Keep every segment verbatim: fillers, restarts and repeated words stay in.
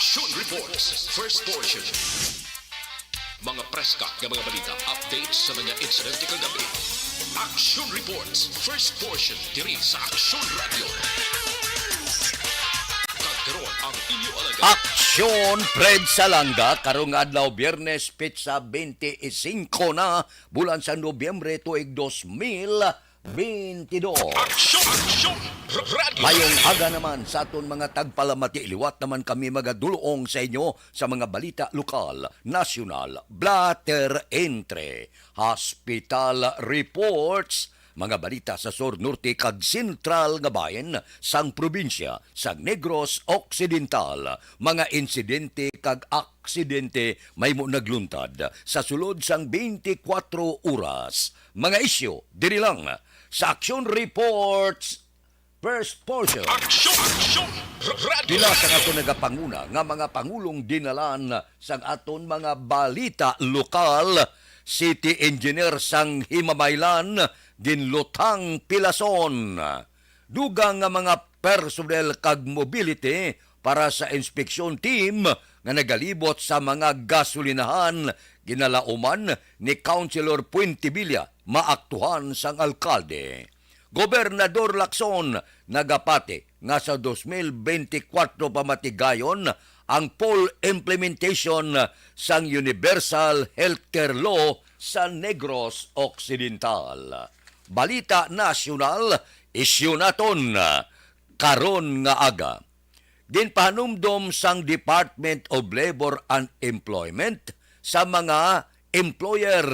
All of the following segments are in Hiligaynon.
Action Reports, first portion. Mga preska nga mga balita, updates sa mga insidente kagabi. Action Reports, first portion, diri sa Action Radio. Kag karon ang inyo alagad. Action Fred Salanga, karong adlaw, Biyernes, petsa twenty-five na, bulan sa Nobyembre, tuig dos mil twenty-dos. Action! Action! Radio! Mayong aga naman sa aton mga tagpalamati. Liwat naman kami magadulong sa inyo sa mga balita lokal, nasyonal, blatter entre, hospital reports, mga balita sa sur, norte, kag sentral nga bahin sang probinsya sang Negros Occidental, mga insidente kag aksidente may mo nagluntad sa sulod sang twenty-four oras. Mga isyu diri lang sa Action Reports, first portion. Action! Action! Radio! Pila sa ato nagapanguna nga mga pangulong dinalan sang aton mga balita lokal, city engineer sang Himamaylan, ginlutang pilason. Dugang nga mga personnel kag mobility para sa inspeksyon team nga nagalibot sa mga gasolinahan, ginalauman ni Councilor Puentevilla, maaktuhan sang alkalde. Gobernador Lacson nagapati nga sa dos mil benti kwatro pa matigayon ang full implementation sang Universal Healthcare Law sa Negros Occidental. Balita nasyonal, isyu naton karon nga aga. Ginpahanumdom sang Department of Labor and Employment sa mga employer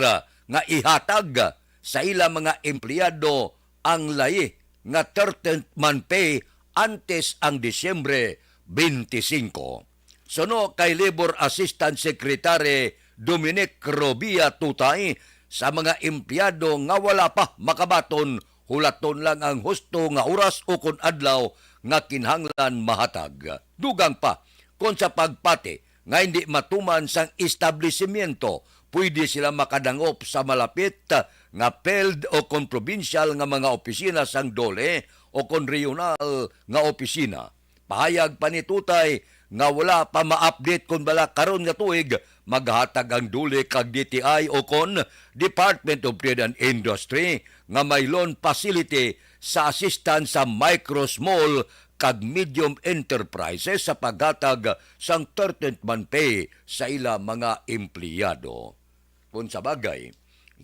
nga ihatag sa ila mga empleyado ang layi nga thirteenth month pay antes ang Disyembre twenty-five. Suno kay Labor Assistant Secretary Dominic Robia Tutay, sa mga empleyado nga wala pa makabaton, hulaton lang ang husto nga oras ukon adlaw nga kinahanglan mahatag. Dugang pa, kon sa pagpati nga hindi matuman sang establisimyento, pwede sila makadangop sa malapit nga field o kon probinsyal nga mga opisina sang DOLE o kon rehiyonal nga opisina. Pahayag pa ni Tutay nga wala pa ma-update kon bala karon nga tuig maghatag ang DOLE kag D T I o kon Department of Trade and Industry nga may loan facility sa assistance sa micro, small kag medium enterprises sa paghatag sang thirteenth month pay sa ila mga empleyado. Kung sa bagay,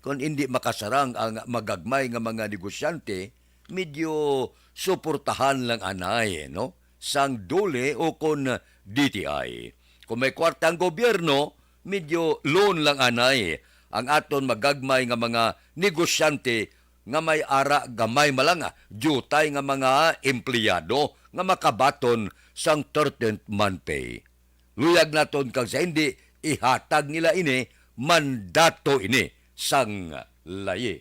kung hindi makasarang ang magagmay nga mga negosyante, medyo suportahan lang anay, no? Sang DOLE o kon D T I. Kung may kwarta ang gobyerno, medyo loan lang anay ang aton magagmay nga mga negosyante nga may ara gamay malanga, diutay nga mga empleyado nga makabaton sang thirteenth month pay. Luyag naton kag sa hindi, ihatag nila ini, mandato ini sang layi.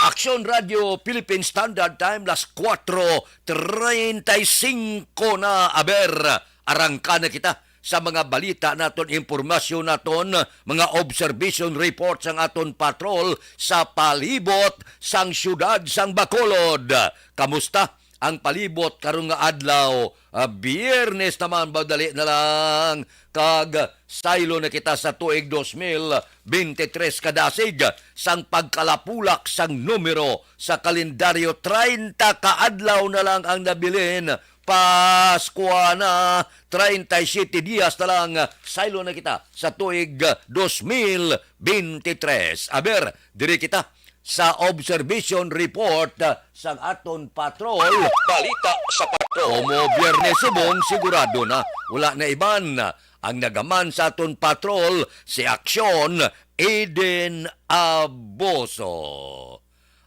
Aksyon Radio Philippine Standard Time, las kuwatro treinta y cinco na. Aber, arangka na kita sa mga balita naton, impormasyon naton, mga observation reports ang aton patrol sa palibot sang siyudad sang Bacolod. Kamusta ang palibot karon nga adlaw? Ah, Biyernes naman, madali na lang. Kag saylo na kita sa tuig dos mil bente tres kadasig sang pagkalapulak sang numero sa kalendaryo. Treinta ka adlaw na lang ang nabilin. Paskwa na, treinta y siete dias na lang. Saylo na kita sa tuig dos mil bente tres. Aber, diri kita sa observation report, ah, sang aton patrol. Balita sa patrol. Komo Biyernes subong, sigurado na wala na iban ang nagaman sa aton patrol, si Aksyon Eden Aboso.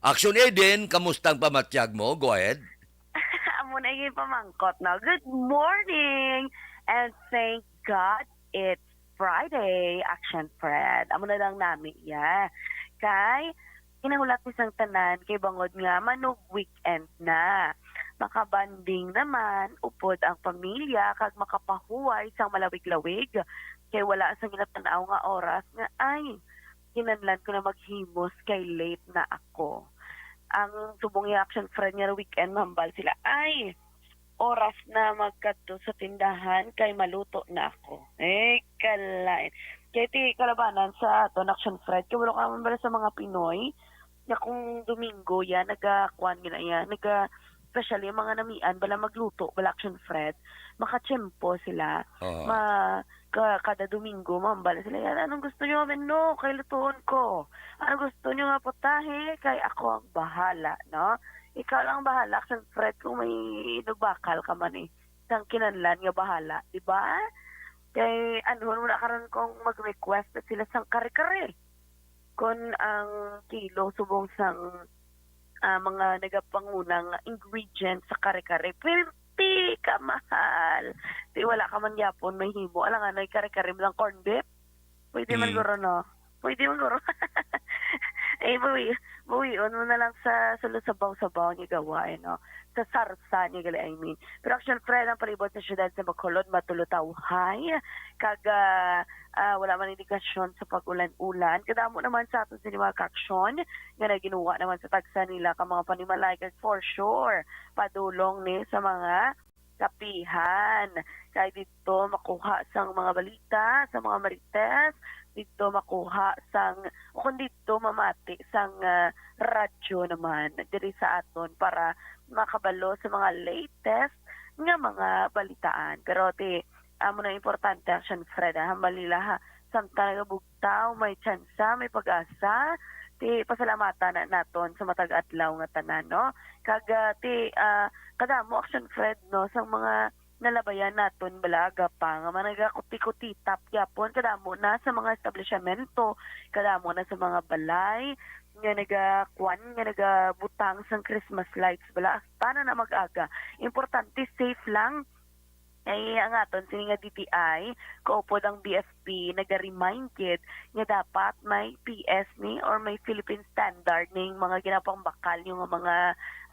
Aksyon Eden, kamusta ang pamatyag mo? Go ahead. Amo na yung pamangkot, no? Good morning and thank God it's Friday, Action Fred. Amo na lang nami, yeah. Kay, ginahulat mi sang tanan kay bangod nga manog weekend na. Makabanding naman upod ang pamilya kag makapahuway sang malawig-lawig kay wala sang ginatanaw nga oras nga, ay, kinahanglan ko na maghimos kay late na ako. Ang subong ni Action Fred nga weekend, mahambal sila, ay, oras na magkadto sa tindahan kay maluto na ako. Eh, kalain. Kay ti kalabanan sa aton, Action Fred, kay wala ka man bala sa mga Pinoy nga kung Domingo yan, nagakuan gina yan, naga, especially ang mga namian, bala magluto, bala, Action Fred, makatiyempo sila. Oo. Ma, ka, kada Domingo, mambala sila yan, "Anong gusto nyo, menu? Kay lutuon ko. Anong gusto nyo nga putahe? Kay ako ang bahala, no?" Ikaw lang bahala, Action Fred, kung may inugbakal ka man eh. Sang kinahanglan nga bahala, di ba? Kay, ano, wala karon kung mag-request na sila sang kare-kare. Kon ang kilo subong sang, ah, mga nagapangunang ingredients sa kare-kare, pwerte ka mahal. Di wala ka man gyapon may himo. Alangan, may kare-kare mo lang corned beef. Pwede man Mm. guro, no? Pwede man guro. Eh, bawi, bawion mo na lang sa, sa sabaw-sabaw niya gawa, eh, no? Sa sarsa niya gali, I mean. Pero Action Fred, ang palibot sa siyudad sa Bacolod, matulutawhay. Kag, ah, ah, wala man indikasyon sa pag-ulan-ulan. Kadamo naman sa aton sini mga ka-aksyon nga naginuwa naman sa tagsa nila ka mga panimalay. Kag for sure, padulong ni sa mga kapihan. Kay dito makuha sang mga balita, sa mga marites, dito makuha sang, o kung dito mamati sang, ah, radyo naman diri sa aton para makabalo sa mga latest nga mga balitaan. Pero ti, amo na importante, Action Fred, ah, hambal nila, ha, samtang nagabugtaw, may tsansa, may pag-asa, ti pasalamatan na naton sa matag adlaw nga tanan, no? Kag, ah, ti, ah, kadamo, Action Fred, no, sang mga nalabayan naton balaga pa nga mga nagakuti-kutitap gyapon, kadamo na sa mga establishmento, kadamo na sa mga balay nga nagakuan, nga nagabutang sang Christmas lights bala hasta na, na mag-aga. Importante, safe lang. Ay, ang aton sini nga D T I, kaupod ang B F P, naga-remind gid nga dapat may P S ni or may Philippine standard ning mga ginapangbakal nyo nga mga,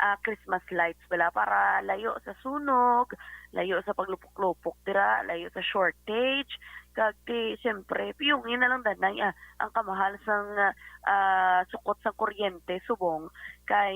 ah, Christmas lights bala para layo sa sunog, layo sa paglupok-lupok dira, layo sa shortage. Kag ti, siyempre, piyungi na lang danay, ah, ang kamahal sang, ah, sukot sang kuryente subong kay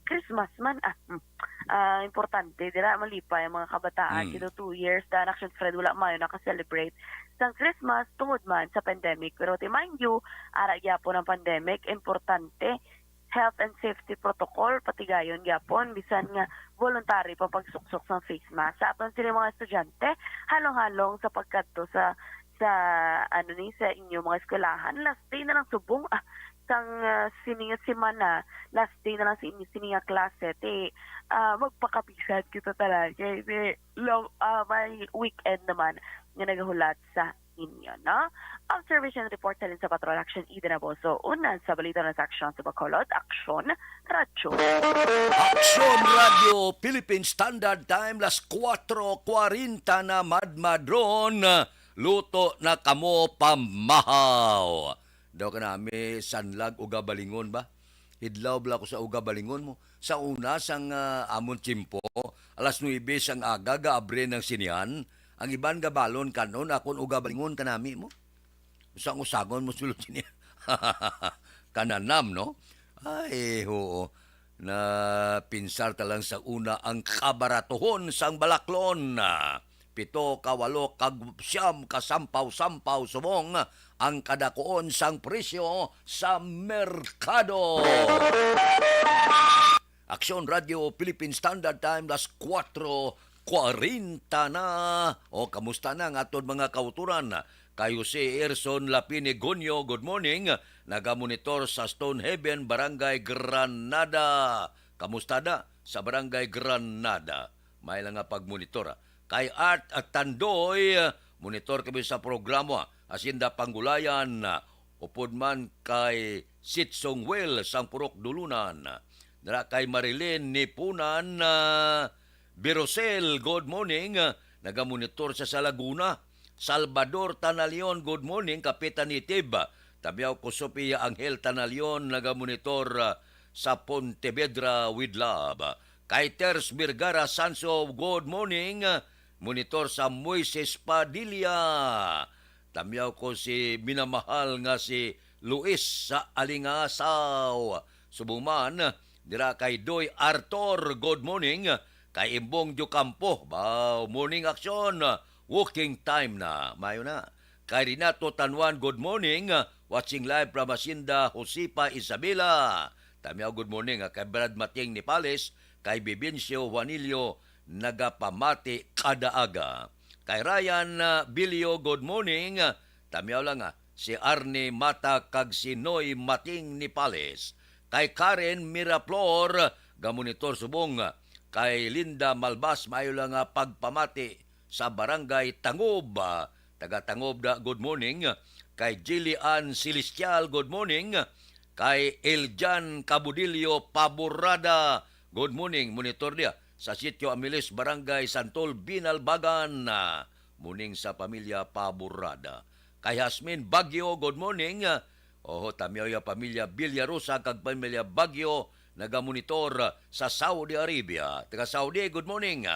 Christmas man, ah. Hmm. Ah, importante dira, malipay ang mga kabataan. Mm. Kay daw two years na, Action Fred, wala man naka-celebrate sang Christmas tungod man sa pandemic. Pero ti, mind you, ara gyapon ang pandemic, importante, health and safety protocol, patigayon gyapon, bisan nga voluntary pa pagsuksok sang face mask. Sa aton sini mga estudyante, halong-halong sa pagkadto sa, sa, ano ni, sa inyo mga eskwelahan, last day na lang subong, ah, sang, ah, sini nga semana, last day na lang sa inyo sini nga klase, ti, ah, magpakapisad kita tanan. Kay ti, long, ah, may weekend naman nga nagahulat sa inyo, no? Observation report halin sa Patrol Action, Eden Aboso. Una sa balita na sa aksyon sa Bacolod, Aksyon Radyo. Aksyon Radyo, Philippine Standard Time, las kuwatro kwarenta na madmadron. Luto na kamo, pamahaw. Daw kanami sanlag ugabalingon ba? Idlaw bala ko sa ugabalingon mo. Sa una sang, ah, amon tiyempo, alas nuebe sang aga gaabre ang sinehan. Ang iban gabalon kanon akon ugabalingon kanami mo. Usang-usangon mo sulod niya. Kananam, no? Ay, oo. Na pinsar ta lang sa una ang kabaratuhon sang balaklon. Pito ka walo kag siyam ka sampaw-sampaw subong ang kadakuon sang presyo sa merkado. Aksyon Radyo Philippine Standard Time, las kuwatro kwarenta na. O, kamusta na ang aton mga kauturan? Kay Jose Erson Lapine Gonyo, good morning. Nagamonitor sa Stonehaven, Barangay Granada. Kamusta na sa Barangay Granada? May lang nga pagmonitor, ah. Kay Art at Tandoy, monitor kami sa programa Hacienda Panggulayan, upod man kay Sitsong Will sang Purok Dulunan. Dira kay Marilyn Nipunan, ah, Birosel, good morning. Nagamonitor sa, sa Laguna. Salvador Tanalion, good morning, Kapitan Itib. Tamyaw ko Sofia Angel Tanalion, nagamonitor, ah, sa Pontevedra with love. Kay Ters Vergara Sanso, good morning. Monitor sa Moises Padilla. Tamyaw ko si minamahal nga si Luis sa Alingasaw. Subong man, dira kay Doy Arthur, good morning. Kay Imbong Diocampo, baw, morning action, walking time na. Mayo na. Kay Renato Tanwan, good morning. Watching live from Hacienda Josefa, Isabela. Tamyaw, good morning, ah, kay Brad Mating Nipales, kay Bibencio Juanillo, nagapamati kada aga. Kay Ryan, ah, Bilio, good morning. Tamyaw lang, ah, si Arnie Mata kag si Noy Mating Nipales. Kay Karen Miraflor, gamonitor subong, ah, kay Linda Malbas, maayo lang nga pagpamati sa Barangay Tangob. Ah, taga Tangob na, good morning. Kay Jilly Ann Celestial, good morning. Kay Eljan Cabudillo Paborada, good morning. Monitor niya sa Sitio Amilis, Barangay Santol, Binalbagan. Ah, morning sa pamilya Paborada. Kay Hasmin Bagyo, good morning. Oho, tamyaw ya pamilya Villarosa kag pamilya Bagyo nagamonitor sa Saudi Arabia. Taga Saudi, good morning.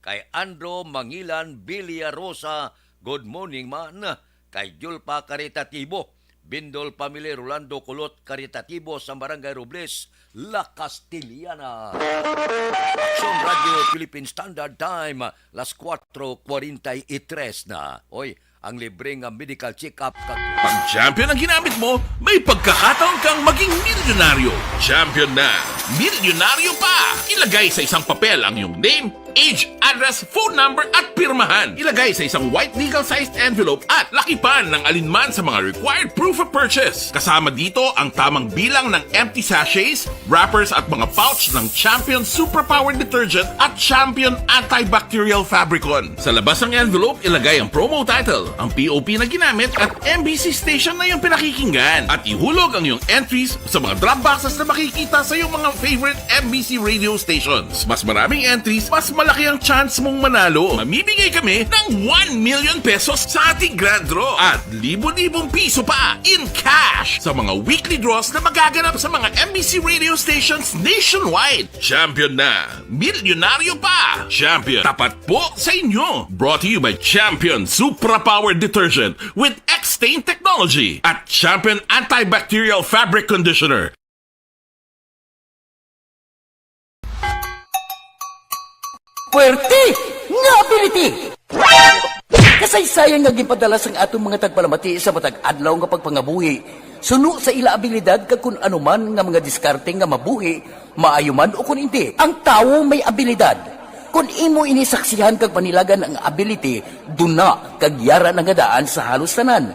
Kay Andro Mangilan Villarosa, good morning man. Kay Julpa Karitatibo, Bindol family, Rolando Kulot Karitatibo sa Barangay Robles, La Castellana. Aksyon Radio Philippine Standard Time, las cuatro cuarenta y tres na. Oy, ang libre nga medical check-up kag Pag Champion ang ginamit mo, may pagkakataon kang maging milyonaryo. Champion na, milyonaryo pa! Ilagay sa isang papel ang iyong name, age, address, phone number, at pirmahan. Ilagay sa isang white legal-sized envelope at lakipan ng alinman sa mga required proof of purchase. Kasama dito ang tamang bilang ng empty sachets, wrappers, at mga pouch ng Champion Superpower Detergent at Champion Antibacterial Fabricon. Sa labas ng envelope, ilagay ang promo title, ang P O P na ginamit, at M B C station na iyong pinakikinggan. At ihulog ang iyong entries sa mga drop boxes na makikita sa iyong mga favorite M B C radio stations. Mas maraming entries, mas malaki ang chance mong manalo. Mamimigay kami ng one million pesos sa ating grand draw at libo-libong piso pa in cash sa mga weekly draws na magaganap sa mga M B C radio stations nationwide. Champion na! Milyonaryo pa! Champion, tapat po sa inyo! Brought to you by Champion Supra Power Detergent with X-Stain Technology at Champion Antibacterial Fabric Conditioner. Puwerte nga ability! Kasaysayan nga ginpadala sang aton mga tagpalamati sa matag adlaw nga pagpangabuhi, suno sa ila abilidad kag kun ano man nga mga diskarte nga mabuhi, maayo man o kun indi. Ang tawo may abilidad. Kun imo ini saksihan kag panilagan ang ability, duna kag yara na nga daan sa halos tanan.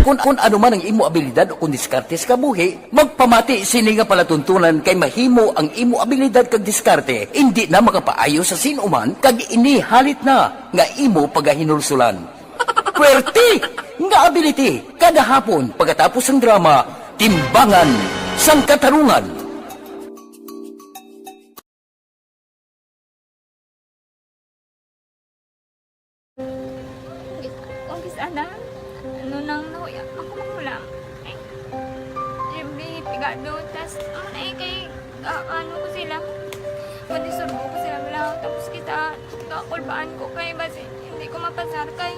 Kun, kun ano man ang imo abilidad o kun diskarte sa kabuhi, magpamati sini nga palatuntunan kay mahimo ang imo abilidad kag diskarte indi na makapaayo sa sin-o man kag ini halit na nga imo pagahinulsulan. Puwerte nga ability kada hapon pagkatapos sang drama, Timbangan sang Katarungan. Kung kis ana, ano nang nahuya, makumakulang. Ay, Jimmy, pigado, tas, ano na eh, kay, ah, ano ko sila, madisurbo ko sila, wala, tapos kita, kakulbaan ko kay, basi, hindi ko mapasar kay.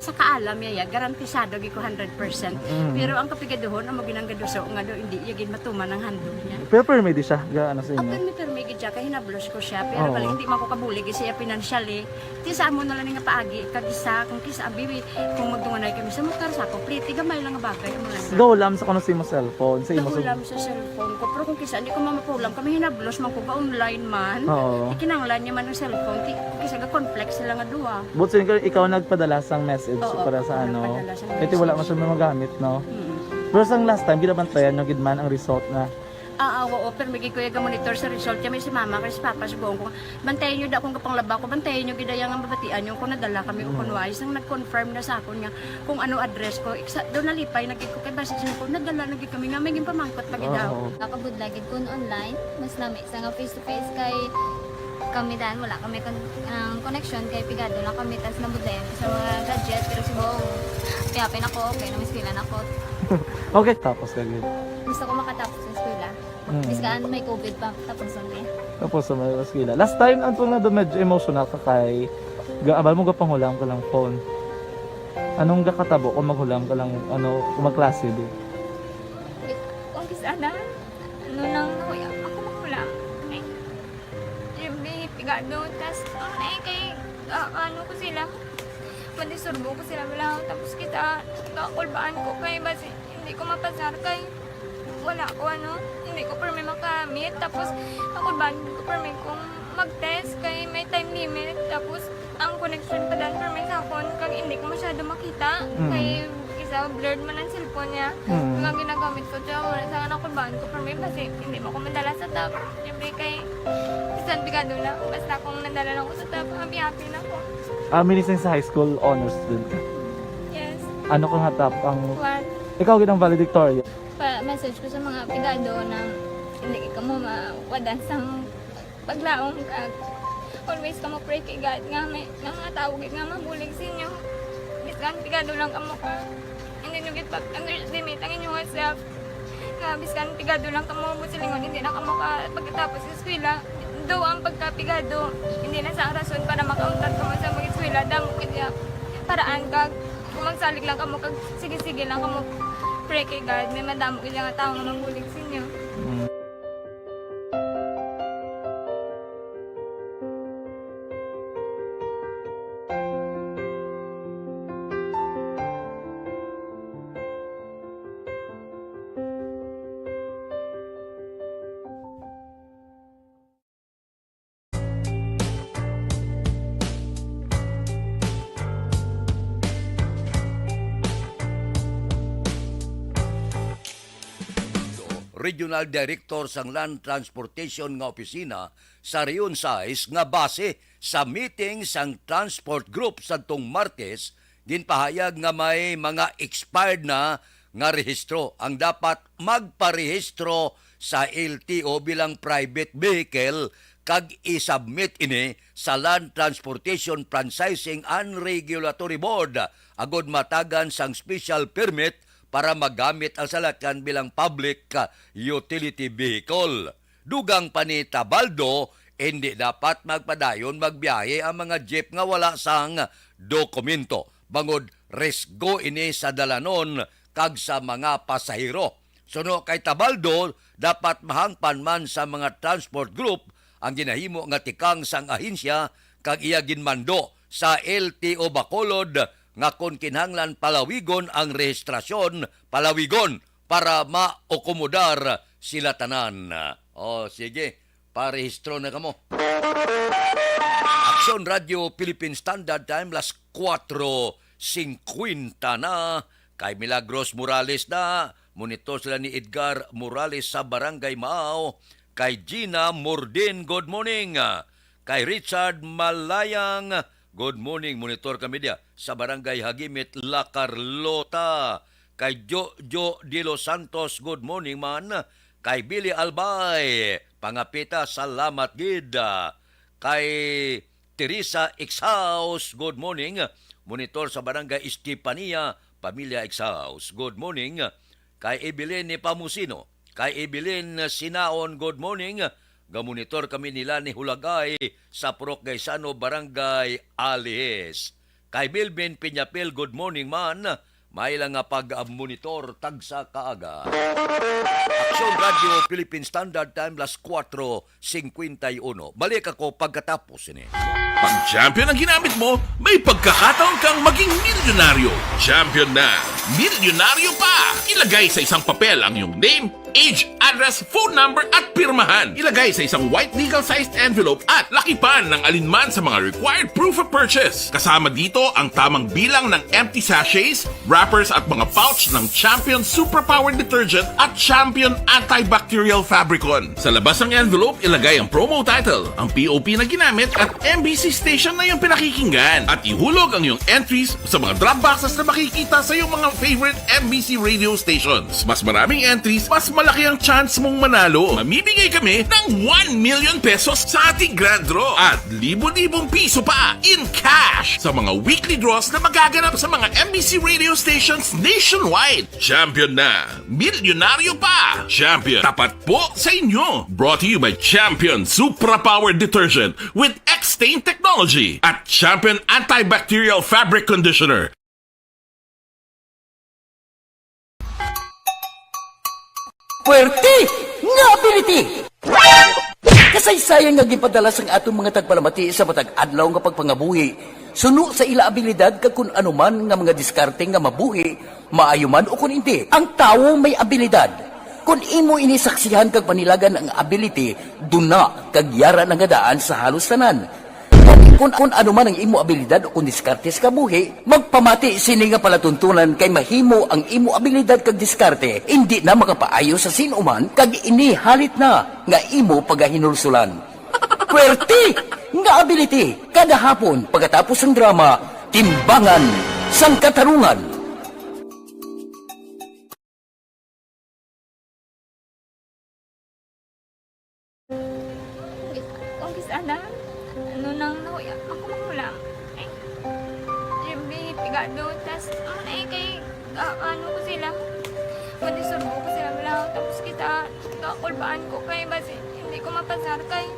Sa kaalam niya, ya, garantisado gid ko hundred percent. Mm. Pero ang kapigaduhon, amo ginang gaduso nga do, hindi iya gid matuman ang handog niya. Pero permi di siya, ga-, ano sa inyo? Permi, permi gid siya, kay hinablos ko siya. Pero Oo. bali, hindi man ko kabulig siya financially. Ti sa amo na lang nga paagi, kag isa, kung kisa, abi, kung magdunganay kami sa motor, sa ako, pliti, gamay lang nga bagay, amo lang. Gahulam sa kuno sa imo cellphone, sa imo sa Gahulam sa cellphone ko, pero kung kisa, hindi ko mamapulam, kami hinablos man ko, ga-online man. Oo. Ti kinahanglan niya man ang cellphone, ti, kisa ga-conflict sila nga duha. But sin-, ikaw nagpadala sang message Oo, para sa ano? nagpadala sang Kaya ti wala man message. siya magamit, no? Mm. Pero sang last time, ginabantayan nyo gid man ang result na Ah, ah, oo, pero may gid ko iya ga-monitor sa result. Kami si mama, kay si papa, subuon ko, bantayan nyo da akong gapanglaba ko, bantayan nyo gid iya nga mabatian nyo kung nadala kami o Mm. kung wala. Sang nag-confirm na sa akon nga kung ano address ko, iksa, doon nalipay na gid ko, kay basi sa ko, nadala na gid kami nga may ginpamangkot pa gid daw. Oo. Nakabudlay gid kun online, mas lami sa nga face to face kay kami dan, wala kami kon-, ang connection kay pigado lang kami, tas nabudlayan ko sa mga gadget, pero subong, kaya pa ako, okay, nang eskwela na ako. Okay, tapos ka gid. Gusto ko makatapos sa eskwela. Mm. Biskan may covid pa, tapos ang eh. Tapos sa mga eskwela. Last time, ang tunga na medyo emotional ka kay, ga-, abal mo gapanghulam ka lang phone. Anong gakatabo kung maghulam ka lang, ano, kung magklase di? Kung kis-, ana, ano nang nahuya, ako maghulam. Ay, Jimmy, pigado, tas, ang na eh, kay, ah, ano ko sila, madisturbo ko sila, wala, tapos kita, kakulbaan ko kay, basi, hindi ko mapasar kay, wala ko, ano, hindi ko permi makamit, tapos, kakulbaan ko permi kung mag-test kay may time limit, tapos, ang connection pa dan permi sa akon, kag hindi ko masyado makita, Mm. kay, isa, blurred man ang cellphone niya, Mm. nga ginagamit ko, tsaka wala sa kakulbaan ko permi, basi, hindi mo ko madala sa top, siyempre kay, bisan pigado na, basta kung nadala lang ko sa top, happy-happy na ko. Ah, minising sa high school, honor student ka? Yes. Ano ka nga top ang One. Ikaw gid ang valedictorian? Pa-message ko sa mga pigado na hindi ka mo mawadan sang paglaom ka. Always ka mo pray kay God nga may, nga mga tao gid nga mabulig sa inyo. Bisan pigado lang kamo ka. Hindi nyo gid pag-underestimate ang inyong self. Nga biskan pigado lang kamo, buot silingon, hindi na kamo ka pagkatapos sa eskwela. Do ang pagkapigado, hindi na sa rason para makauntat kamo sa mag-eskwela. Damo kaya paraan kag kung magsalig lang kamo kag sige-sige lang kamo pray kay God, may madamo gid nga tawo nga magbulig sa inyo. Mm. Regional Director sang Land Transportation nga Opisina sa Rehiyon sais nga base sa meeting sang Transport Group sadtong Martes, ginpahayag nga may mga expired na nga rehistro ang dapat magparehistro sa L T O bilang private vehicle kag i-submit ini sa Land Transportation Franchising and Regulatory Board agod matagan sang special permit para magamit ang salakyan bilang public, ah, utility vehicle. Dugang pa ni Tabaldo, hindi dapat magpadayon magbiyahe ang mga jeep nga wala sang dokumento, bangod risgo ini sa dalanon kag sa mga pasahero. Suno kay Tabaldo, dapat mahangpan man sa mga transport group ang ginahimo nga tikang sang ahensya kag iya ginmando sa L T O Bacolod nga kon kinahanglan palawigon ang rehistrasyon, palawigon para maakomodar sila tanan. O, sige, parehistro na kamo. Aksyon Radio Philippine Standard Time, las kuwatro singkwenta na. Kay Milagros Morales na, monitor sila ni Edgar Morales sa Barangay Mao. Kay Gina Mordin, good morning. Kay Richard Malayang, good morning, monitor kami diya sa Barangay Hagimit, La Carlota. Kay Jojo de los Santos, good morning man. Kay Billy Albay, pangapita, salamat gid. Kay Teresa Exhaus, good morning. Monitor sa Barangay Estefania, pamilya Exhaus, good morning. Kay Evelyn Nepomuceno, kay Evelyn Sinaon, good morning. Gamonitor kami nila ni Hulagay sa Purok Gaisano, Barangay Alihis. Kay Bilbin Piñapil, good morning man. May lang nga pag-monitor tagsa kaaga. Aksyon Radio Philippine Standard Time, las kuwatro singkwenta y uno. Balik ako pagkatapos ini. Pag champion ang ginamit mo, may pagkakataon kang maging milyonaryo. Champion na, milyonaryo pa! Ilagay sa isang papel ang iyong name, age, address, phone number, at pirmahan. Ilagay sa isang white legal-sized envelope at lakipan ng alinman sa mga required proof of purchase. Kasama dito ang tamang bilang ng empty sachets, wrappers, at mga pouch ng Champion Superpower Detergent at Champion Antibacterial Fabricon. Sa labas ng envelope, ilagay ang promo title, ang P O P na ginamit, at M B C station na iyong pinakikinggan. At ihulog ang iyong entries sa mga drop boxes na makikita sa iyong mga favorite M B C radio stations. Mas maraming entries, mas malaki ang chance mong manalo. Mamimigay kami ng one million pesos sa ating grand draw at libo-libong piso pa in cash sa mga weekly draws na magaganap sa mga M B C radio stations nationwide. Champion na! Milyonaryo pa! Champion, tapat po sa inyo! Brought to you by Champion Supra Power Detergent with X-Stain Technology at Champion Antibacterial Fabric Conditioner. Puwerte nga ability! Kasaysayan nga ginpadala sang aton mga tagpalamati sa matag adlaw nga pagpangabuhi suno sa ila abilidad kag kun ano man nga mga diskarte nga mabuhi, maayo man o kun indi. Ang tawo may abilidad. Kun imo ini saksihan kag panilagan ang ability, duna kag yara na nga daan sa halos tanan. Kun, kun ano man ang imo abilidad o kun diskarte sa kabuhi, magpamati sini nga palatuntunan kay mahimo ang imo abilidad kag diskarte indi na makapaayo sa sin-o man kag ini halit na nga imo pagahinulsulan. Puwerte nga ability! Kada hapon, pagkatapos sang drama, Timbangan sang Katarungan. Kung kis-a na, ano nang nahuya, ako magulang. Eh, Jimmy, pigado, tas, ano na eh, kay, ah, ano ko sila, madisurbo ko sila, wala, tapos kita, kakulbaan ko kay, basi, hindi ko mapasar kay.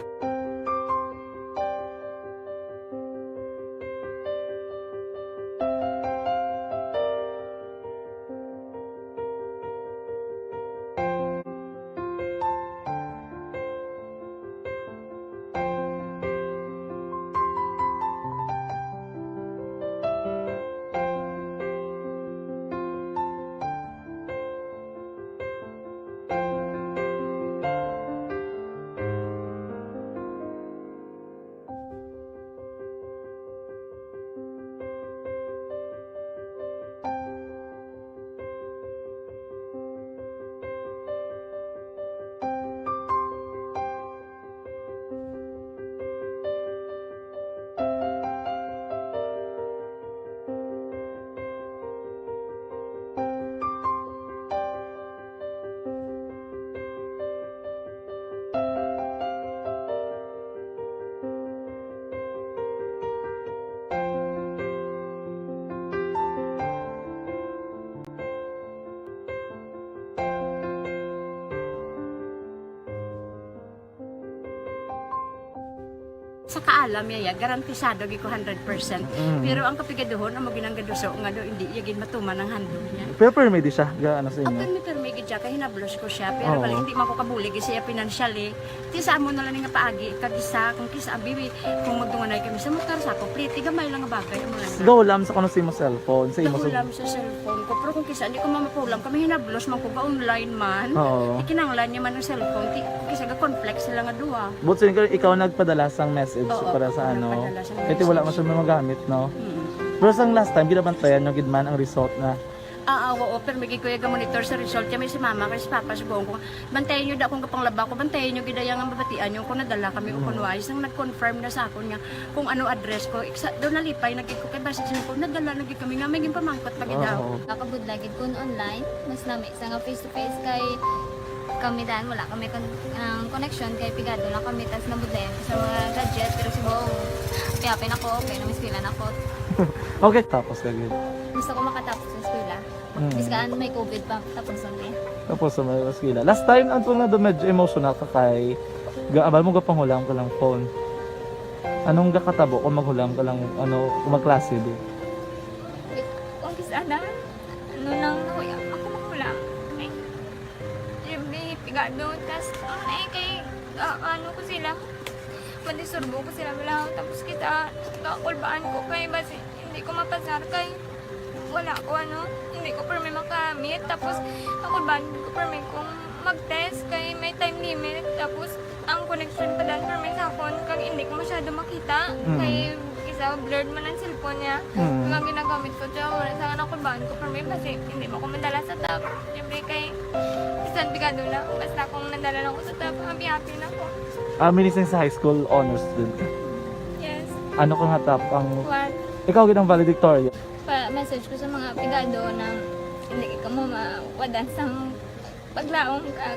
Sa kaalam niya, ya, garantisado gid ko hundred percent. Mm. Pero ang kapigaduhon, amo ginang gaduso nga do, hindi iya gid matuman ang handog niya. Pero permi di siya, ga, ano sa inyo? Permi, permi gid siya, kay hinablos ko siya. Pero Oo. Bali, hindi man ko kabulig siya financially. Ti sa amo na lang nga paagi, kag isa, kung kis-a, abi, kung magdunganay kami sa motor, sa ako, pliti, gamay lang nga bagay, amo lang. Gahulam sa kuno sa imo cellphone, sa imo sa Gahulam sa cellphone ko. Pero kung kis-a, hindi ko mamapulam, kami hinablos man ko, ga-online man. Oo. Ikinanglan niya man ang cellphone, ti, kis-a, ga-conflict sila nga duha. But so, ikaw, ikaw nagpadala sang message Oo, para sa ako ano? Nagpadala sang Kasi wala message. Man siya magamit, no? Mm. Pero sang last time, ginabantayan nyo gid man ang result na Ah, ah, oo, pero may gid ko iya ga-monitor sa result. Kaya may si mama, kay si papa, sugoon ko, bantayan nyo da akong gapanglaba ko, bantayan nyo gid iya nga mabatian nyo kung nadala kami o kung Mm. wala. Isang nag-confirm na sa akon nga kung ano address ko. Iksa, daw nalipay na gid ko kay basi siya ko, nadala na gid kami nga may ginpamangkot pa gid Oo, daw. Oo. Nakabudla gid kun online, mas nami sa nga face to face kay kami dan wala kami kon-, ang connection kay pigado lang kami tas nabudlayan ko sa mga gadget pero si Bong, piyapin ako, okay na, may eskwela na ako. Okay, tapos ka gid. Gusto ko makatapos sa eskwela. Mm. Bisan may covid pa, tapos ang Tapos sa may eskwela. Last time, ang tunga do medyo emotional ka kay ga-, abal mo gapanghulam ka lang phone. Anong gakatabo kung maghulam ka lang, ano, kung magklase di? Sana, ano nang nahuya ako magulang. Ay, siyempre, pigado. Tas, ano na eh, kay, ah, ano ko sila, madisturbo ko sila, wala. Tapos kita, kakulbaan ko kay, basi, hindi ko mapasar kay, wala ko, ano, hindi ko permi makamit. Tapos, kakulbaan ko permi kung mag-test kay may time limit. Tapos, ang connection pa dan permi sa akon, kag hindi ko masyado makita. Mm. Kay isa, blurred man ang cellphone niya. Mm. Kag ang ginagamit ko, siya, wala sa akin, ako, baan ko permi, kasi hindi mo ko madala sa top. Siyempre, kay, bisan pigado na, basta kung nadala lang ko sa top, happy-happy na ko. Ah, minis sa high school, honors student ka? Yes. Ano ka nga top? Ang One. Ikaw, gid ang valedictorian? Pa-message ko sa mga pigado na hindi ka mo mawadan sang paglaom kag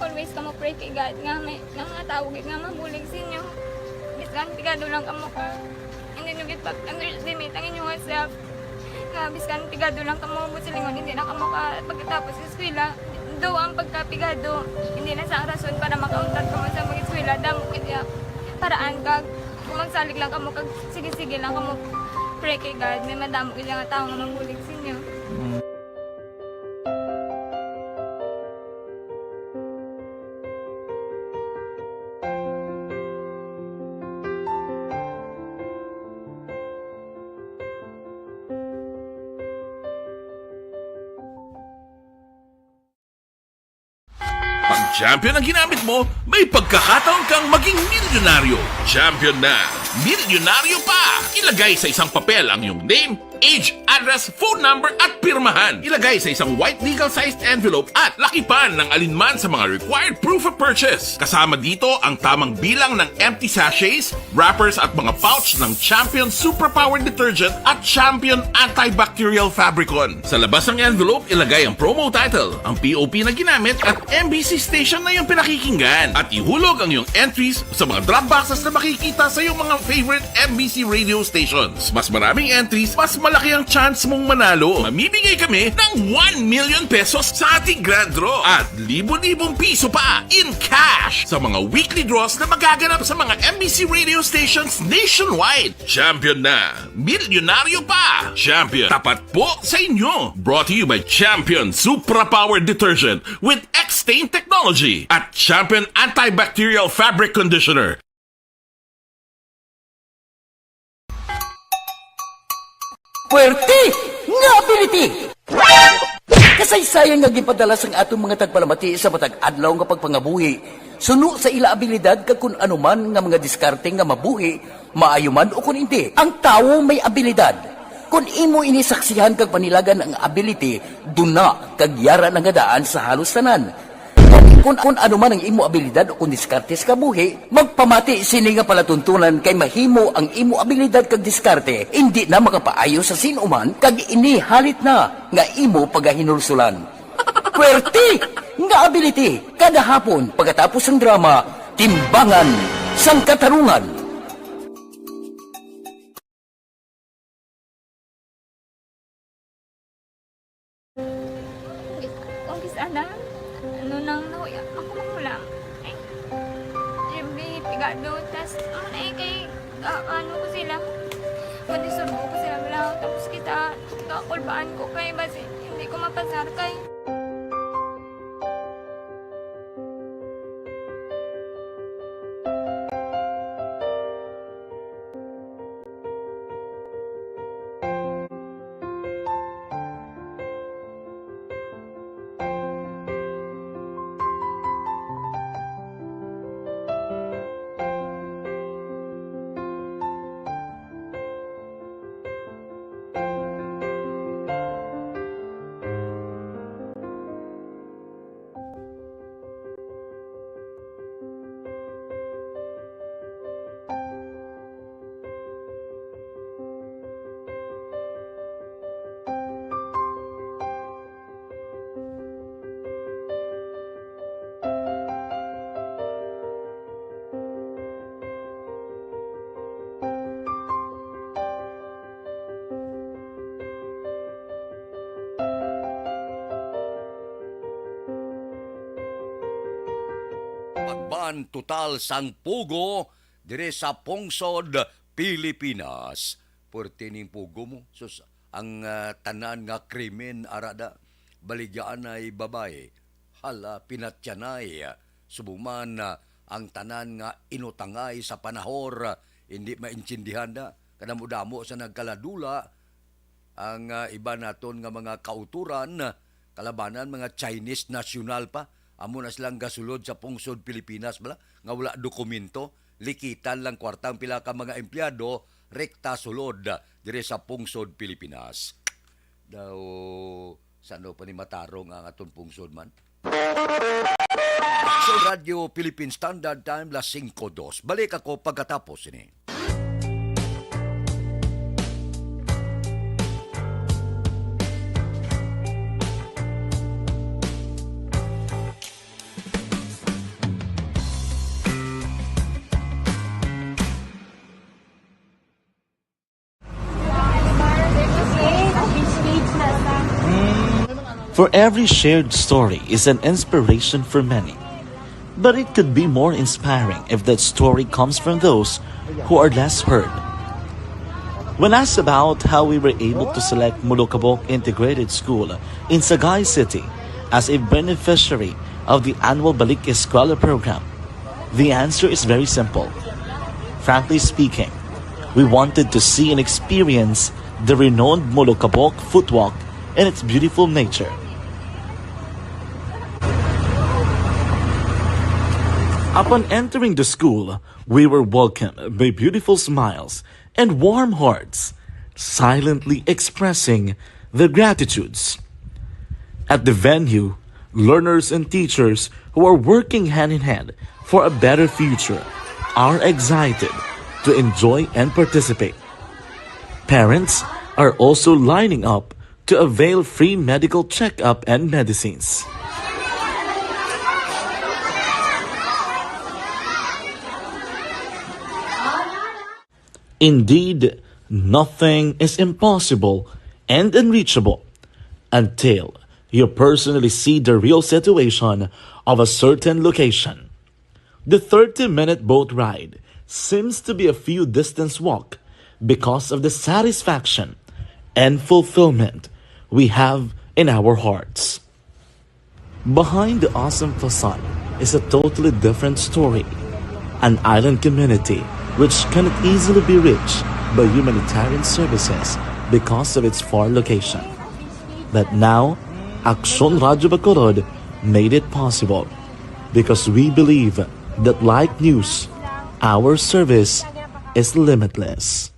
always kamo pray kay God nga may, nga mga tawo gid nga mabulig sa inyo. Bisan pigado lang kamo ka, hindi nyo gid pag-underestimate ang inyong self. Nga bisan pigado lang kamo, buot silingon, hindi na kamo ka pagkatapos sa eskwela. Though ang pagkapigado, hindi na sa rason para makauntat kamo sa mag-eskwela. Damo gid ya paraan kag kung magsalig lang kamo kag sige-sige lang kamo pray kay God, may madamo gid nga tawo nga mabulig sa inyo. Mm. Pag champion ang ginamit mo, may pagkakataon kang maging milyonaryo. Champion na, milyonaryo pa! Ilagay sa isang papel ang iyong name, age, address, phone number, at pirmahan. Ilagay sa isang white legal-sized envelope at lakipan ng alinman sa mga required proof of purchase. Kasama dito ang tamang bilang ng empty sachets, wrappers, at mga pouch ng Champion Superpower Detergent at Champion Antibacterial Fabricon. Sa labas ng envelope, ilagay ang promo title, ang P O P na ginamit, at M B C station na iyong pinakikinggan. At ihulog ang iyong entries sa mga drop boxes na makikita sa iyong mga favorite M B C radio stations. Mas maraming entries, mas malaki ang chance mong manalo. Mamimigay kami ng one million pesos sa ating grand draw at libo-libong piso pa in cash sa mga weekly draws na magaganap sa mga M B C radio stations nationwide. Champion na! Milyonaryo pa! Champion, tapat po sa inyo! Brought to you by Champion Supra Power Detergent with X-Stain Technology at Champion Antibacterial Fabric Conditioner. Puwerte nga ability! Kasaysayan nga ginpadala sang aton mga tagpalamati sa matag adlaw nga pagpangabuhi, suno sa ila abilidad kag kun ano man nga mga diskarte nga mabuhi, maayo man o kun indi, ang tawo may abilidad. Kun imo ini saksihan kag panilagan ang ability, duna kag yara na nga daan sa halos tanan. Kun, kun ano man ang imo abilidad o kun diskarte sa kabuhi, magpamati sini nga palatuntunan kay mahimo ang imo abilidad kag diskarte indi na makapaayo sa sin-o man kag ini halit na nga imo pagahinulsulan. Puwerte nga ability kada hapon pagkatapos sang drama, Timbangan sang Katarungan. Kung kis-, ana, ano nang nahuya ako magulang. Ay, siyempre, pigado. Tas, ano na eh, kay, ah, ano ko sila, madisturbo ko sila, wala. Tapos kita, kakulbaan ko kay, basi, hindi ko mapasar kay. Pagban total sang pugo diri sa pungsod Pilipinas. Puwerte ning pugo mo. Sus, ang, ah, tanan nga krimen ara da. Baligyaanay babayi, hala, pinatyanay. Subong man, ah, ang tanan nga inutangay sa panahor, ah, hindi maintindihan da. Kadamo-damo sa nagkaladula, ang, ah, iban naton nga mga kauturan, kalabanan mga Chinese national pa. Amo na silang gasulod sa pungsod Pilipinas bala, nga wala dokumento, likitan lang kwarta ang pila ka mga empleyado, rekta sulod diri sa pungsod Pilipinas. Daw, sano pa ni matarong ang aton pungsod man? Sa Radyo Philippine Standard Time, las singko dos. Balik ako pagkatapos ini. For every shared story is an inspiration for many. But it could be more inspiring if that story comes from those who are less heard. When asked about how we were able to select Molokabok Integrated School in Sagay City as a beneficiary of the annual Balik Eskwela program, the answer is very simple. Frankly speaking, we wanted to see and experience the renowned Molokabok footwalk and its beautiful nature. Upon entering the school, we were welcomed by beautiful smiles and warm hearts, silently expressing their gratitudes. At the venue, learners and teachers who are working hand in hand for a better future are excited to enjoy and participate. Parents are also lining up to avail free medical checkup and medicines. Indeed, nothing is impossible and unreachable until you personally see the real situation of a certain location. The thirty-minute boat ride seems to be a few distance walk because of the satisfaction and fulfillment we have in our hearts. Behind the awesome facade is a totally different story. An island community which cannot easily be reached by humanitarian services because of its far location. But now, Aksyon Radyo Bacolod made it possible because we believe that like news, our service is limitless.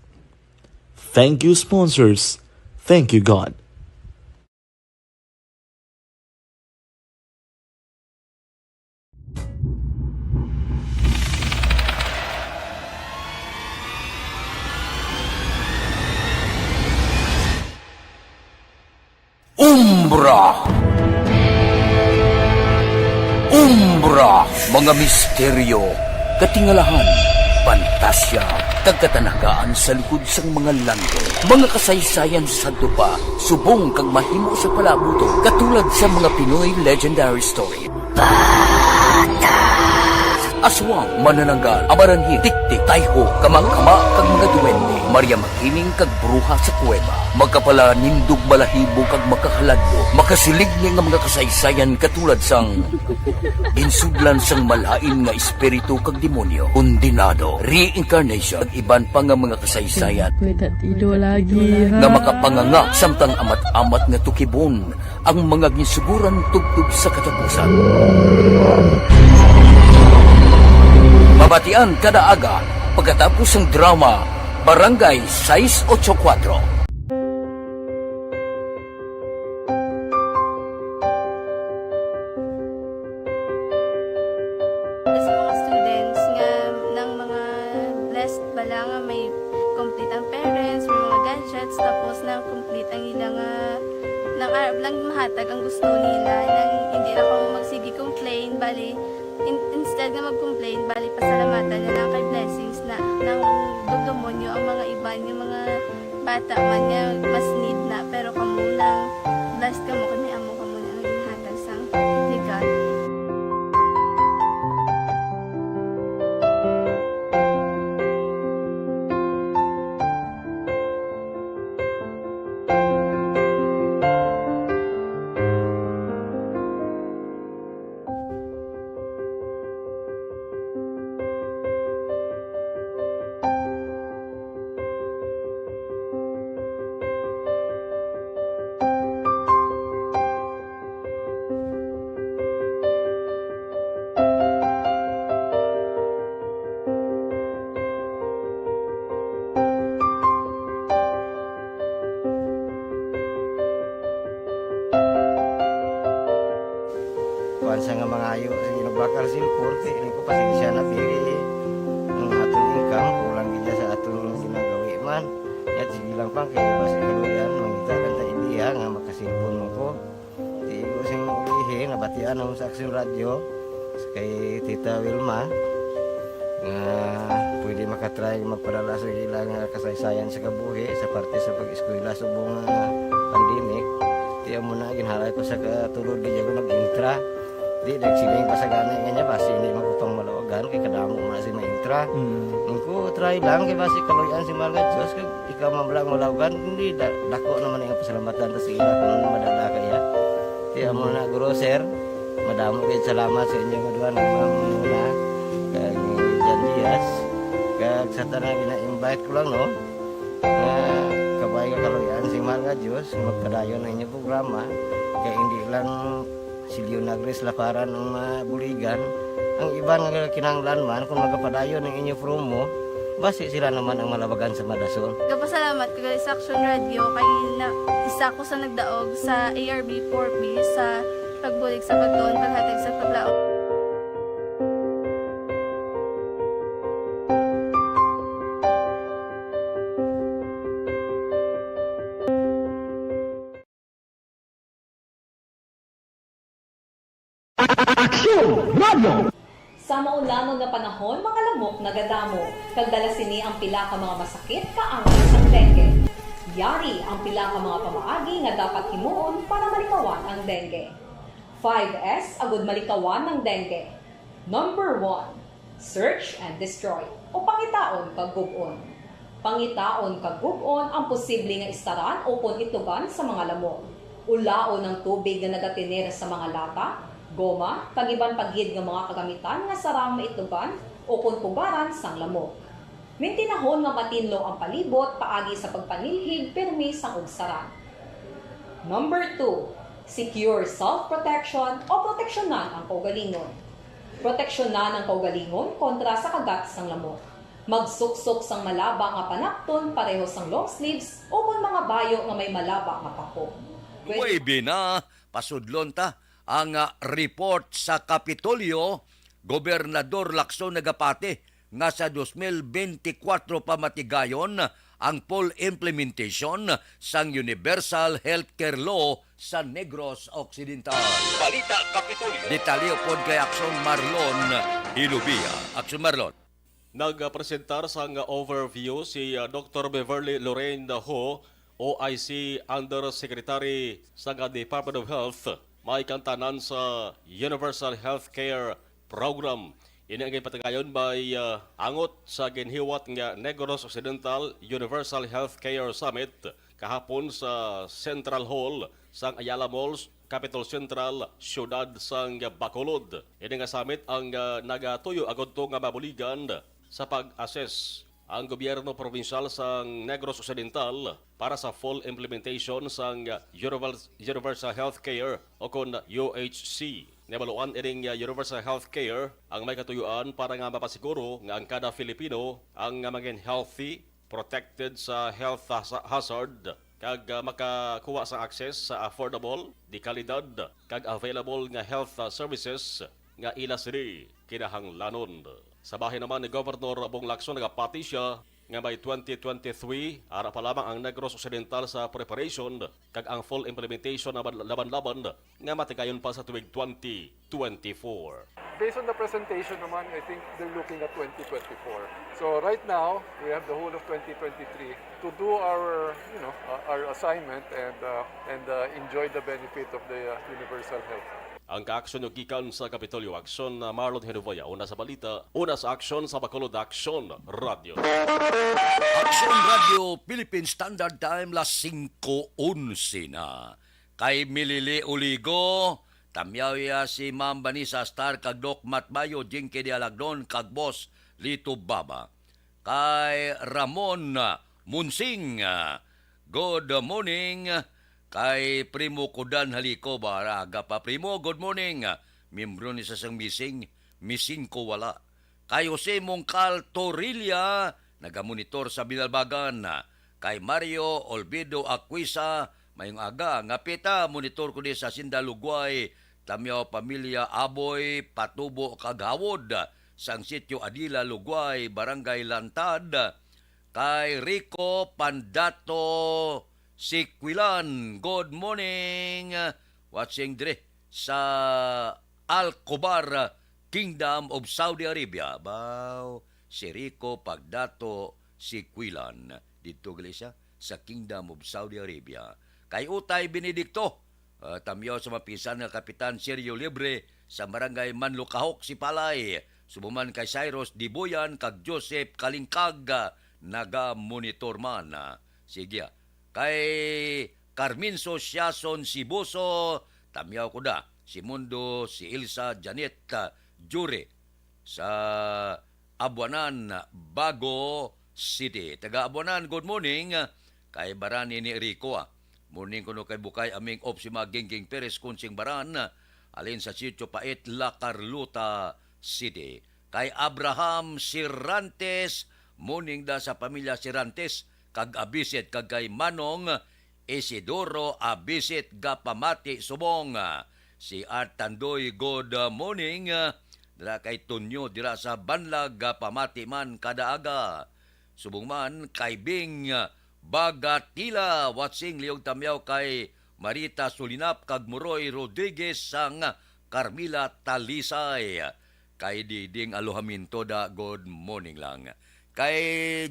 Thank you, sponsors. Thank you, God. Umbra. Umbra, mga misteryo, katingalahan, pantasya, kag katanagaan sa likod sang mga langit. Mga kasaysayan sa sadto pa, subong kag mahimo sa palabuton, katulad sa mga Pinoy legendary story. Aswang, manananggal, amaranhit, tiktik, tayho, kamangkama, kag mga duwende, Maria Makiling kag bruha sa kuweba, makapalanindog balahibo kag makahaladlok, makasiligni nga mga kasaysayan katulad sang ginsudlan sang malain nga espiritu kag demonyo, kondenado, reincarnation, kag iban pa nga mga kasaysayan May tatido lagi, ha? nga makapanganga samtang amat-amat nga tukibon ang mga ginsuguran tubtob sa katapusan. Mabatian kada aga pagkatapos sang drama Barangay sais ocho kuwatro. Sa mga students nga nang mga blessed bala nga may complete ang parents, may mga gadgets, tapos na complete ang ila nga nang arab lang mahatag ang gusto nila, nang hindi na kamo magsige complain, bali in, instead nga mag-complain, bali pasalamatan na lang kay blessings na nang dumdumo nyo ang mga iban nga mga bata man nga mas need na, pero kamo nang blessed kamo kay may amo kamo na nga ginhatag sang regalo. Kuwan sa nga mangayo sa inyong bakal cellphone, kay ini ko pasensya na, pili ang aton income, kulang gid sa aton ginagawi man. Yat, sige lang pang, kay basi kaluyan, mangita lang ta idea nga makasilpon mo ko. Di ko sing ilihi, nabatian ang sa Action Radio, kay Tita Wilma, nga pwede makatry magpadala sa ilang kasaysayan sa kabuhi sa parte sa pag-eskwela subong nga pandemic. Di amo na, ginhalay ko sa katulod, di ako nag-intra. Di, nagsiling pa sa gani nga niya, basi hindi man ko pang malawagan, kay kadamo man si maintra. Mm. Ang ko, try lang, kay basi kaluyan si Mahal nga Diyos, kag ikaw man lang malawagan, hindi, da-, dako naman ang pasalamatan ta sa ila kung madala kaya. Kaya mo na, Guro, sir, madamo kayo salamat sa inyong duha, nagmamuna, kag Jan Diaz, kag sa tanan gina-invite ko lang, no? Nga kabay nga kaluyan si Mahal nga Diyos, magpadayon ang inyong programa, kay hindi lang si Leonagris Laparan ang mabuligan, ang iban nga kinahanglan man kung magapadayon ang inyo promo, basi sila naman ang malabagan sa madason. Kapasalamat ko sa Action Radio kay na, isa ko sa nagdaog sa A R B four B sa pagbulig sa pagtuon, paghatag sa paglaom. Aksyon Radio! Sa maulanon nga panahon, mga lamok nagadamo, kag dala sini ang pila ka mga masakit kaangay sang dengue. Yari ang pila ka mga pamaagi nga dapat himuon para malikawan ang dengue. Five S agud malikawan ang dengue. Number one, search and destroy, o pangitaon kag gub-on. Pangitaon kag gub-on ang posible nga istaran ukon itugan sa mga lamok. Ulaon ang tubig nga nagatener sa mga lata, goma, kag iban pa gid nga mga kagamitan nga sarang maitugan ukon pugaran sang lamok. Mintinahon nga matinlo ang palibot paagi sa pagpanilhig pirmi sang ugsaran. Number two, secure self-protection o proteksyonan ang kaugalingon. Proteksyonan ang kaugalingon kontra sa kagat sang lamok. Magsuksok sang malaba nga panapton pareho sang long sleeves ukon mga bayo nga may malaba nga pako. Pwede Nuwebe na, pasudlon ta ang, ah, report sa Kapitolyo. Gobernador Lacson nagapati nga sa dos mil benti kwatro pa matigayon ang full implementation sang Universal Healthcare Law sa Negros Occidental. Balita Kapitolyo. Detalye upod kay Action Marlon Hilubia. Action Marlon. Nagpresentar sang overview si, ah, Doktor Beverly Lorraine Ho, O I C Undersecretary sa Department of Health, may kantanan sa Universal Health Care Program. Ini ang ginpatigayon may, ah, angot sa ginhiwat nga Negros Occidental Universal Health Care Summit kahapon sa Central Hall sang Ayala Malls, Capitol Central, siyudad sang Bacolod. Ini nga summit ang, ah, nagatuyo agud to nga mabuligan sa pag-assess ang gobyerno probinsyal sang Negros Occidental para sa full implementation sang Universal, Universal Health Care o kon U H C. Nabaluan ining, uh, Universal Health Care ang may katuyuan para nga mapasiguro nga ang kada Filipino ang, uh, mangin healthy, protected sa health hasa-, hazard, kag, uh, makakuha sa access sa affordable, de kalidad, kag available nga health, uh, services nga ila sini kinahanglanon. Sa bahin naman ni Governor Bong Lacson, nagapati siya nga may twenty twenty-three ara pa lamang ang Negros Occidental sa preparation, kag ang full implementation naman laban-laban nga matigayon pa sa tuig twenty twenty-four. Based on the presentation naman, I think they're looking at twenty twenty-four. So right now, we have the whole of twenty twenty-three to do our, you know, uh, our assignment and, uh, and, uh, enjoy the benefit of the, uh, universal health. Ang kaaksyon nyo gikan sa Kapitolyo Aksyon, uh, Marlon Hinuvoya. Una sa balita, una sa aksyon sa Bacolod Aksyon Radio. Aksyon Radio, Philippine Standard Time, las singko onse na. Kay Milili Oligo, tamyaw ya si Ma'am Vanessa Star kag Doc Matbayo, Jinky Dialagnon kag Boss Lito Baba. Kay Ramon Munsing, good morning. Kay Primo Kudan Haliko, baraga pa, Primo, good morning. Miyembro ni sa sang missing, missing ko wala. Kay Jose Mongcal Torilla, nagamonitor sa Binalbagan. Kay Mario Olvido Aquisa, mayong aga, nga pita, monitor ko di sa Sinda Lugway, Tamyaw pamilya Aboy, Patubo kag Hawod sang Sitio Adila, Lugway, Barangay Lantad, kay Rico Pandato Siquilan. Good morning. Watching diri sa Alcobar, Kingdom of Saudi Arabia. Baw, si Rico Pagdato Siquilan. Didto gali siya sa Kingdom of Saudi Arabia. Kay Utay Benedicto, ah, tamyaw sa mapisan nga Kapitan Sergio Libre sa Barangay Manlukahok, Sipalay. Subong man kay Cyrus Dibuyan kag Joseph Kalingkag, ah, naga-monitor man. Ah, sige, ah. Kay Carmenzo Siason Sibuso, tamyaw ko da, si Mundo, si Ilsa, Janet, ah, Jure, sa Abuanan, Bago City. Taga Abuanan, good morning. Kay Baran ini Rico, ah. Morning kuno kay Bukay Aming Opsima Gingging Perez Kunsing Baran, alin sa Sitio Pait, La Carlota City. Kay Abraham Sirantes, morning da sa pamilya Sirantes, kag Abisit, kag kay Manong Isidoro Abisit, gapamati subong. Si Art Tandoy, good morning. Dira kay Tonyo, dira sa Banlag, gapamati man kada aga. Subong man kay Bing Bagatila, watching liog tamyaw kay Marita Sulinap kag Muroy Rodriguez sang Carmila Talisay. Kay Diding Alojamiento da, good morning lang. Kay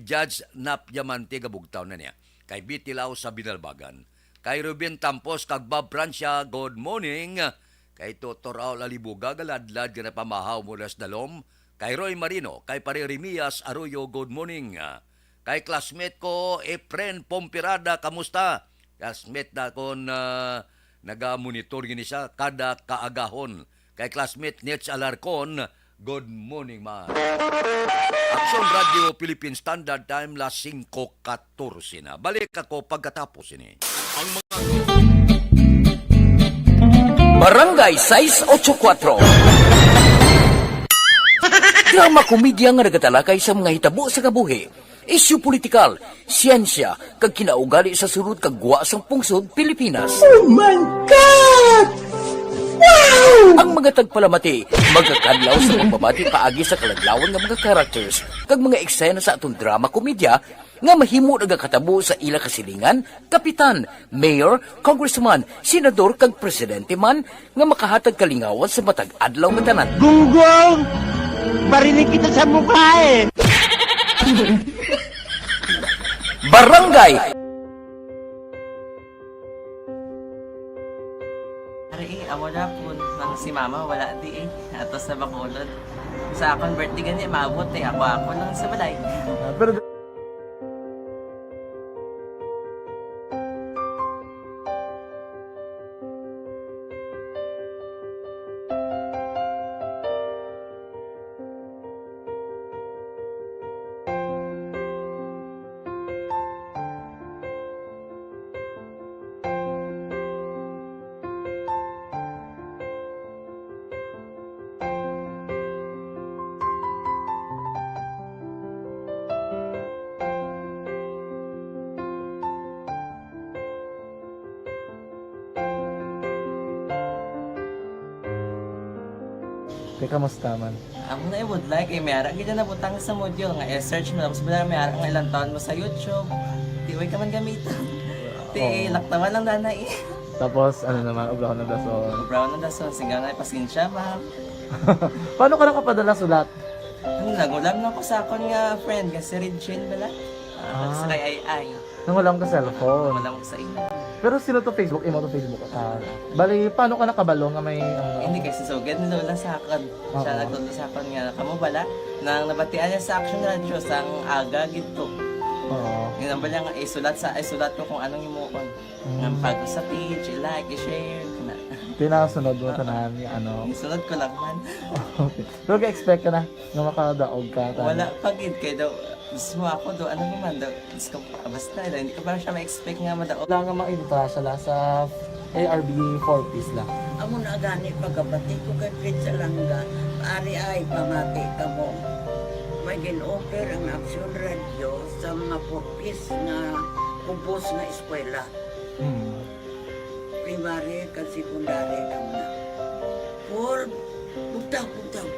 Judge Nap Diamante, gabugtaw na niya. Kay Betty Lau sa Binalbagan. Kay Ruben Tampos kag Bob Francia, good morning. Kay Toto Raul Alibuga, galadlad nga napamahaw mula sa Dalom. Kay Roy Marino, kay Pare Remias Arroyo, good morning. Kay classmate ko, Efren Pompirada, kamusta? Classmate na kon, ah, naga-monitor gini siya kada kaagahon. Kay classmate Nets Alarcon, good morning, man. Action Radio Philippine Standard Time, las singko katorse na. Balik ako pagkatapos ini. Ang mga Barangay sais ocho kuwatro. Drama komedya nga nagatalakay sa mga hitabo sa kabuhi, isyu politikal, siyensya, kag kinaugali sa sulod kag gwa sang pungsod Pilipinas. Oh my God! Wow! Ang mga tagpalamati magakadlaw sa pagbabati paagi sa kaladlawan nga mga characters kag mga eksena sa aton drama komedya nga mahimo nagakatabo sa ila kasilingan, kapitan, mayor, congressman, senador, kag presidente man nga makahatag kalingawan sa matag adlaw nga tanan. Gunggong! Barinig kita sa mukha eh! Barangay Ari, eh, amo na po, nang si mama wala di eh. Ato sa Bacolod. Sa akon birthday gani, maabot eh. Ako, ako lang sa balay. Ah, pero Te, kamusta man? Amo na, eh, budlay kay may ara gid na butang sa module nga i-search mo, tapos wala may ara nga ilang taon mo sa YouTube. Di, way ka man gamiton. Ti, oo, laktawan lang, danay. Tapos, ano naman, obrahon ng dason. Obrahon ng dason, sige na, pasensya, ma'am. Paano ka nakapadala sulat? Ano, nagulam na ko sa akon nga friend, nga si Regine bala. Ah, ah, sa kay Ay Ay. Nangulam ka cellphone? Nangulam ko sa imo. Pero sino to Facebook? Imo to Facebook? Ah, bali, paano ka nakabalo nga may, ano? Hindi, kay si Sugad ni Lola sa akon. Siya, oo, nagtudlo sa akon nga, kamo bala, nang nabatian niya sa Action Radio, sang aga gid to. Oo. Yun ang bala nga, isulat sa, isulat ko kung anong imuon. Mm. Nga pag sa page, i-like, i-share, kana. Tinasunod mo, oo, tanan nga, ano? Isunod ko lang man. Okay. Pero ga-expect ka na nga makadaog ka, tanan? Wala pa gid, kay daw, mismo ako daw, ano naman daw, Diyos ko, basta, hindi ko pa siya ma-expect nga madaog. Wala nga maibutang sila sa A R B four Ps lang. Amo na gani pagkabati ko kay Fritz Alanga, ari ay pamati kamo. May gin-offer ang Action Radio sa mga four Ps nga kubos nga eskwela. Hmm. Primary kag secondary lang na. Paul, bugtaw, bugtaw.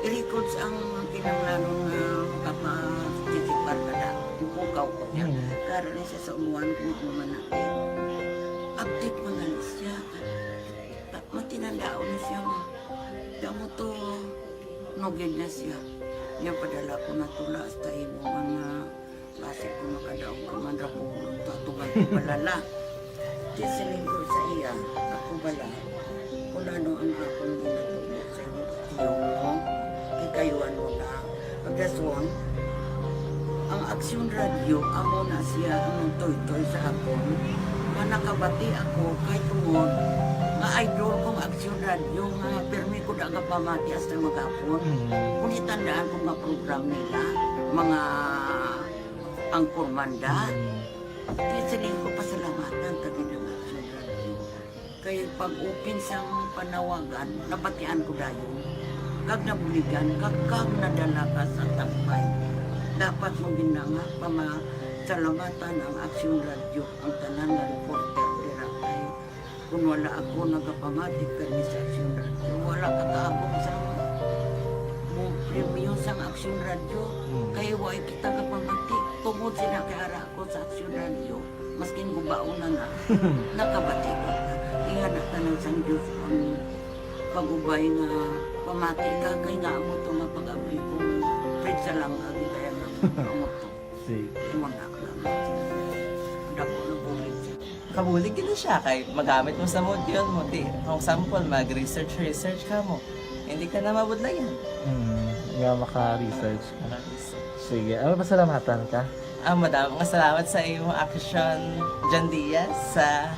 I-records ang kinahanglanon nga makapag-, titipar ka na. Ipukaw ko niya. Hmm. Karon ni siya sa umuan kung ano man na. Update mo na ni siya. Ta-, matinandaon na siya nga. Damo to, nugid na siya. Niya padala ko na tula hasta imo mga Basi ko makadaog ka man ra ko, tutugan ko balala. Di siling ko sa iya, ako bala, kung ano ang akong ginatubo sa iyo, kay kayuan mo na. Pagdason, ang Aksyon Radyo, amo na siya ang nagtoytoy sa akon. Nga nakabati ako, kay tungod, nga idol kong Aksyon Radyo, nga pirmi ko da gapamati hasta maghapon. Mm. Kung itandaan ko nga program nila, mga Ang Kurmanda. Mm. Di siling ko pasalamatan ta gid ang Aksyon Radyo. Kay pag-open sang panawagan, nabatian ko dayon. Kag nabuligan, kag, kag nadala ka sa tambay. Dapat mo gid na nga pamasalamatan ang Aksyon Radyo, ang tanan nga reporter dira kay Kung wala ako nagapamati kani sa Aksyon Radyo, wala ka kaabot sa mo premyo sang Aksyon Radyo. Hmm. Kay way kita kapamati. Tungod sila kay ara ako sa Aksyon Radyo, maskin gubaon na na, nakabati ko. Ingana tanan sang Diyos ang pag-ubay nga pamati ka, kay nga amo to nga pag-abay ko, Fred Salanga, gitayan ang amo to. Sige. Imo na lang. Dako na bulig siya. Kabulig gid siya kay magamit mo sa module mo. Di, for example, mag-research, research ka mo. Hindi ka na mabudlayan. Hmm, nga maka-research ka. Maka-research. Sige, ano, pasalamatan ka? Ah, madamo nga salamat sa imong Aksyon, John Diaz, sa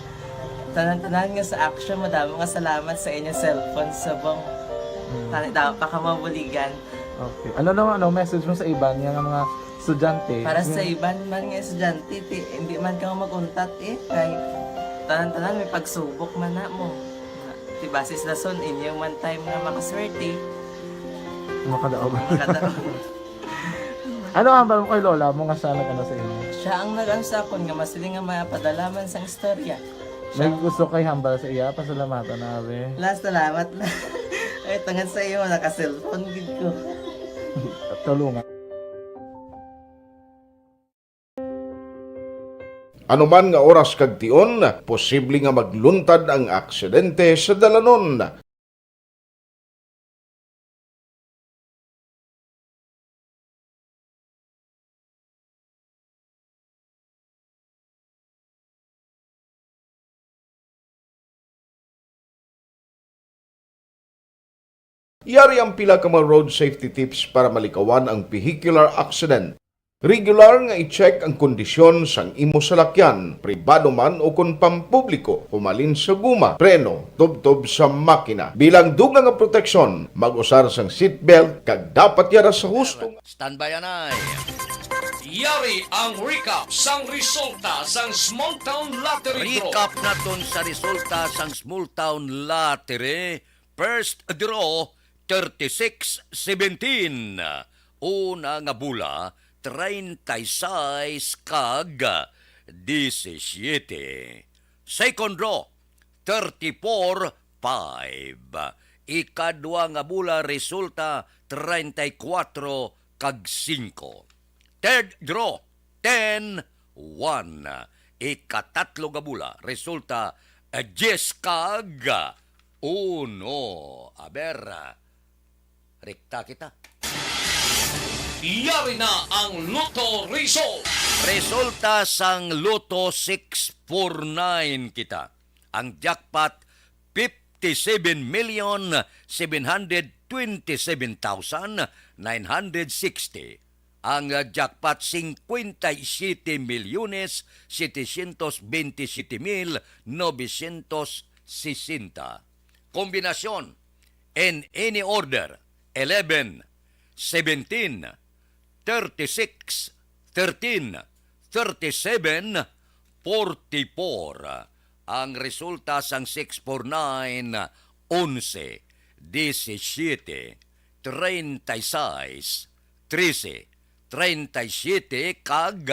tanan-tanan nga sa Aksyon. Madamo nga salamat sa inyong cellphone subong. Hmm. Tani daw pa ka mabuligan. Okay. Ano naman, ano message mo sa iban nga mga estudyante? Para sa iban man nga estudyante, ti, hindi man ka mag-untat eh. Kay tanan-tanan may pagsubok man na mo. Ti, base sa rason, inyo man time nga makaswerte. Makadaog. Makadaog. Ano ang hambal mo kay lola mo nga siya nag-ano sa inyo? Siya ang nag-ano sa akon nga masiling nga mapadala man sang istorya. May gusto kay hambal sa iya, pasalamatan na, abi. La, salamat na. Ay, tungod sa iyo, naka-cellphone gid ko. Tulungan. Anuman nga oras kag tion, posible nga magluntad ang aksidente sa dalanon. Yari ang pila ka mga road safety tips para malikawan ang vehicular accident. Regular nga i-check ang kondisyon sang imo salakyan, pribado man o kon pampubliko, humalin sa guma, preno, tubtob sa makina. Bilang dugang nga proteksyon, mag-usar sang seatbelt kag dapat yara sa husto nga Standby anay. Yari ang recap sang resulta sang Small Town Lottery Draw. Recap naton sa resulta sang Small Town Lottery. First draw, thirty-six seventeen. Una nga bola, treinta y seis kag disisiete. Second draw, thirty-four five. Ikadwa nga bola, resulta, treinta y cuatro kag singko. Third draw, ten one. Ikatatlo nga bola, resulta, eh, diyes kag uno. Aber, rekta kita. Yari na ang Lotto result. Resulta sang Lotto six four nine kita. Ang jackpot, fifty-seven million seven hundred twenty-seven thousand nine hundred sixty. Ang, ah, jackpot, cincuenta y siete millones setecientos veintisiete mil novecientos sesenta. Kombinasyon, in any order, eleven, seventeen, thirty-six, thirteen, thirty-seven, forty-four. Ang resulta sang six four nine, onse, disisiete, treinta y seis, trese, treinta y siete, kag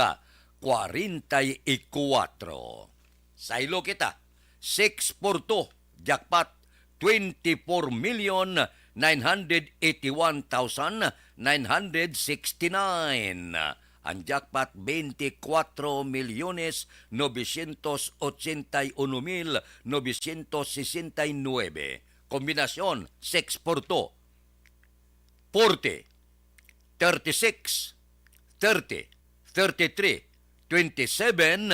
kwarenta y kuwatro. Saylo kita, six four two, jackpot, twenty-four million nine hundred eighty-one thousand nine hundred sixty-nine. Ang jackpot, twenty-four milyones novecientos ochenta y uno mil novecientos sesenta y nuebe. Kombinasyon, six four two, forty, thirty-six, thirty, thirty-three, twenty-seven,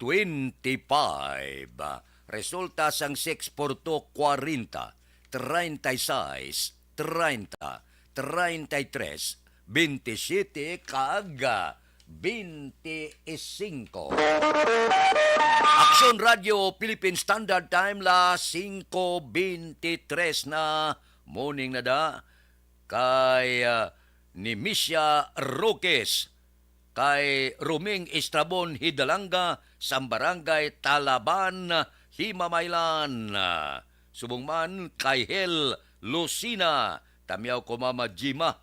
twenty-five. Resulta sang six four two, kwarenta, treinta y seis, treinta, treinta y tres, veintisiete, kag, ah, veinticinco. Aksyon Radio Philippine Standard Time, las singko veintitrés na. Morning na da. Kay, ah, ni Misha Roques, kay Roming Estrabon Hidalanga, sang Barangay Talaban, Himamaylan. Subong man kay Hel Lucina, tamyaw ko Mama Jima.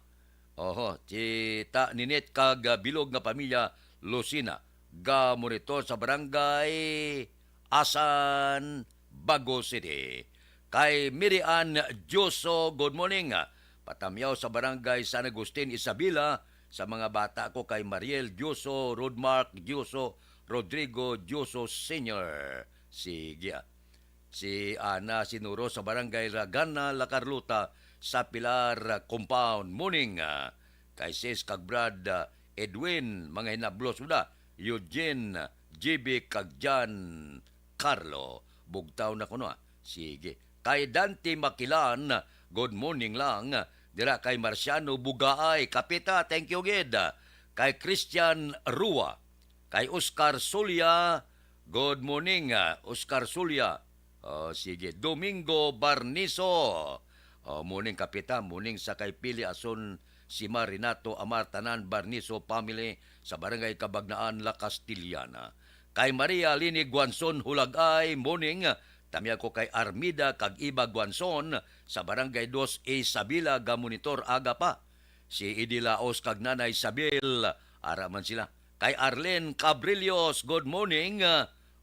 Oho, si Ta Ninit kag, ah, bilog nga pamilya Lucina. Ga monitor sa Barangay Asan, Bago City. Kay Mirian Dioso, good morning. Patamyaw sa Barangay San Agustin, Isabela, sa mga bata ko kay Mariel Dioso, Rodmark Dioso, Rodrigo Dioso Senior. Sige, ah. Si Ana Sinuro sa Barangay Ragana, La Carlota, sa Pilar Compound. Morning, ah, kay sis kag Brad, ah, Edwin, mga hinablos ko na, Eugene, G B, kag John Carlo. Bugtaw na kuno, ah. Sige. Kay Dante Makilan, good morning lang. Dira kay Marciano Bugaay, Kapita, thank you gid. Kay Christian Rua, kay Oscar Solia, good morning, ah, Oscar Solia. Oh, sige. Domingo Barniso. Oh, morning, Kapita. Morning sa kay Pili Ason, Sima, Renato Amar, tanan Barniso family sa Barangay Kabagnaan, La Castellana. Kay Maria Lini Guanzon Hulagay, morning. Tamya ko kay Armida kag Iba Guanzon sa Barangay Dos, Isabela, ga monitor aga pa. Si Idi Laos kag Nanay Isabel, ara man sila. Kay Arlene Cabrillos, good morning.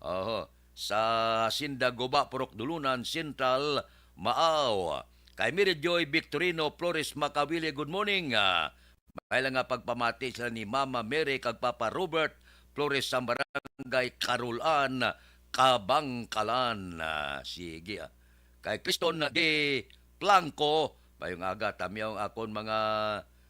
Oho, sa Sinda Guba, Purok Dulunan Central, Maaw. Kay Mary Joy Victorino Flores Makawili, good morning. Ah, may lang nga pagpamati sila ni Mama Mary kag Papa Robert Flores sa Barangay Carolan, Kabangkalan. Ah, sige, ah. Kay Criston G Blanco, mayong aga, tamyaw ang akon mga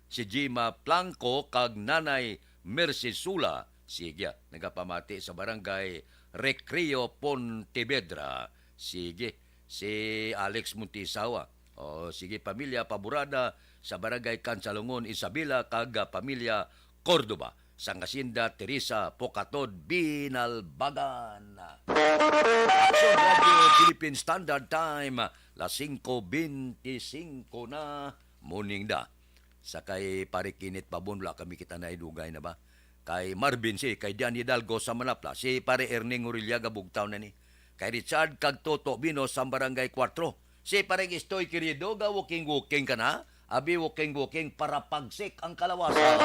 si Jima Blanco kag Nanay Mercy Sula. Sige, ah, nagapamati sa Barangay Recreo, Pontevedra. Sige, si Alex Montisawa. O, sige, pamilya Paburada sa Barangay Kansalungon, Isabela, kag, ah, pamilya Cordova sa Hacienda Teresa, Pocatod, Binalbagan. Aksyon Radio Philippine Standard Time, las singko beintisinko na, morning da. Sa kay Pare Kinit Pabon, wala kami kita na idugay na ba? Kay Marvin si, kay Dian Hidalgo sa Manapla, si Pare Erning Urillaga, bugtaw na ni. Kay Richard kag Toto Bino sa Barangay Kuwatro. Si Pare Estoy, querido, ga walking-walking ka na? Abi, walking-walking para pagsik ang kalawasan.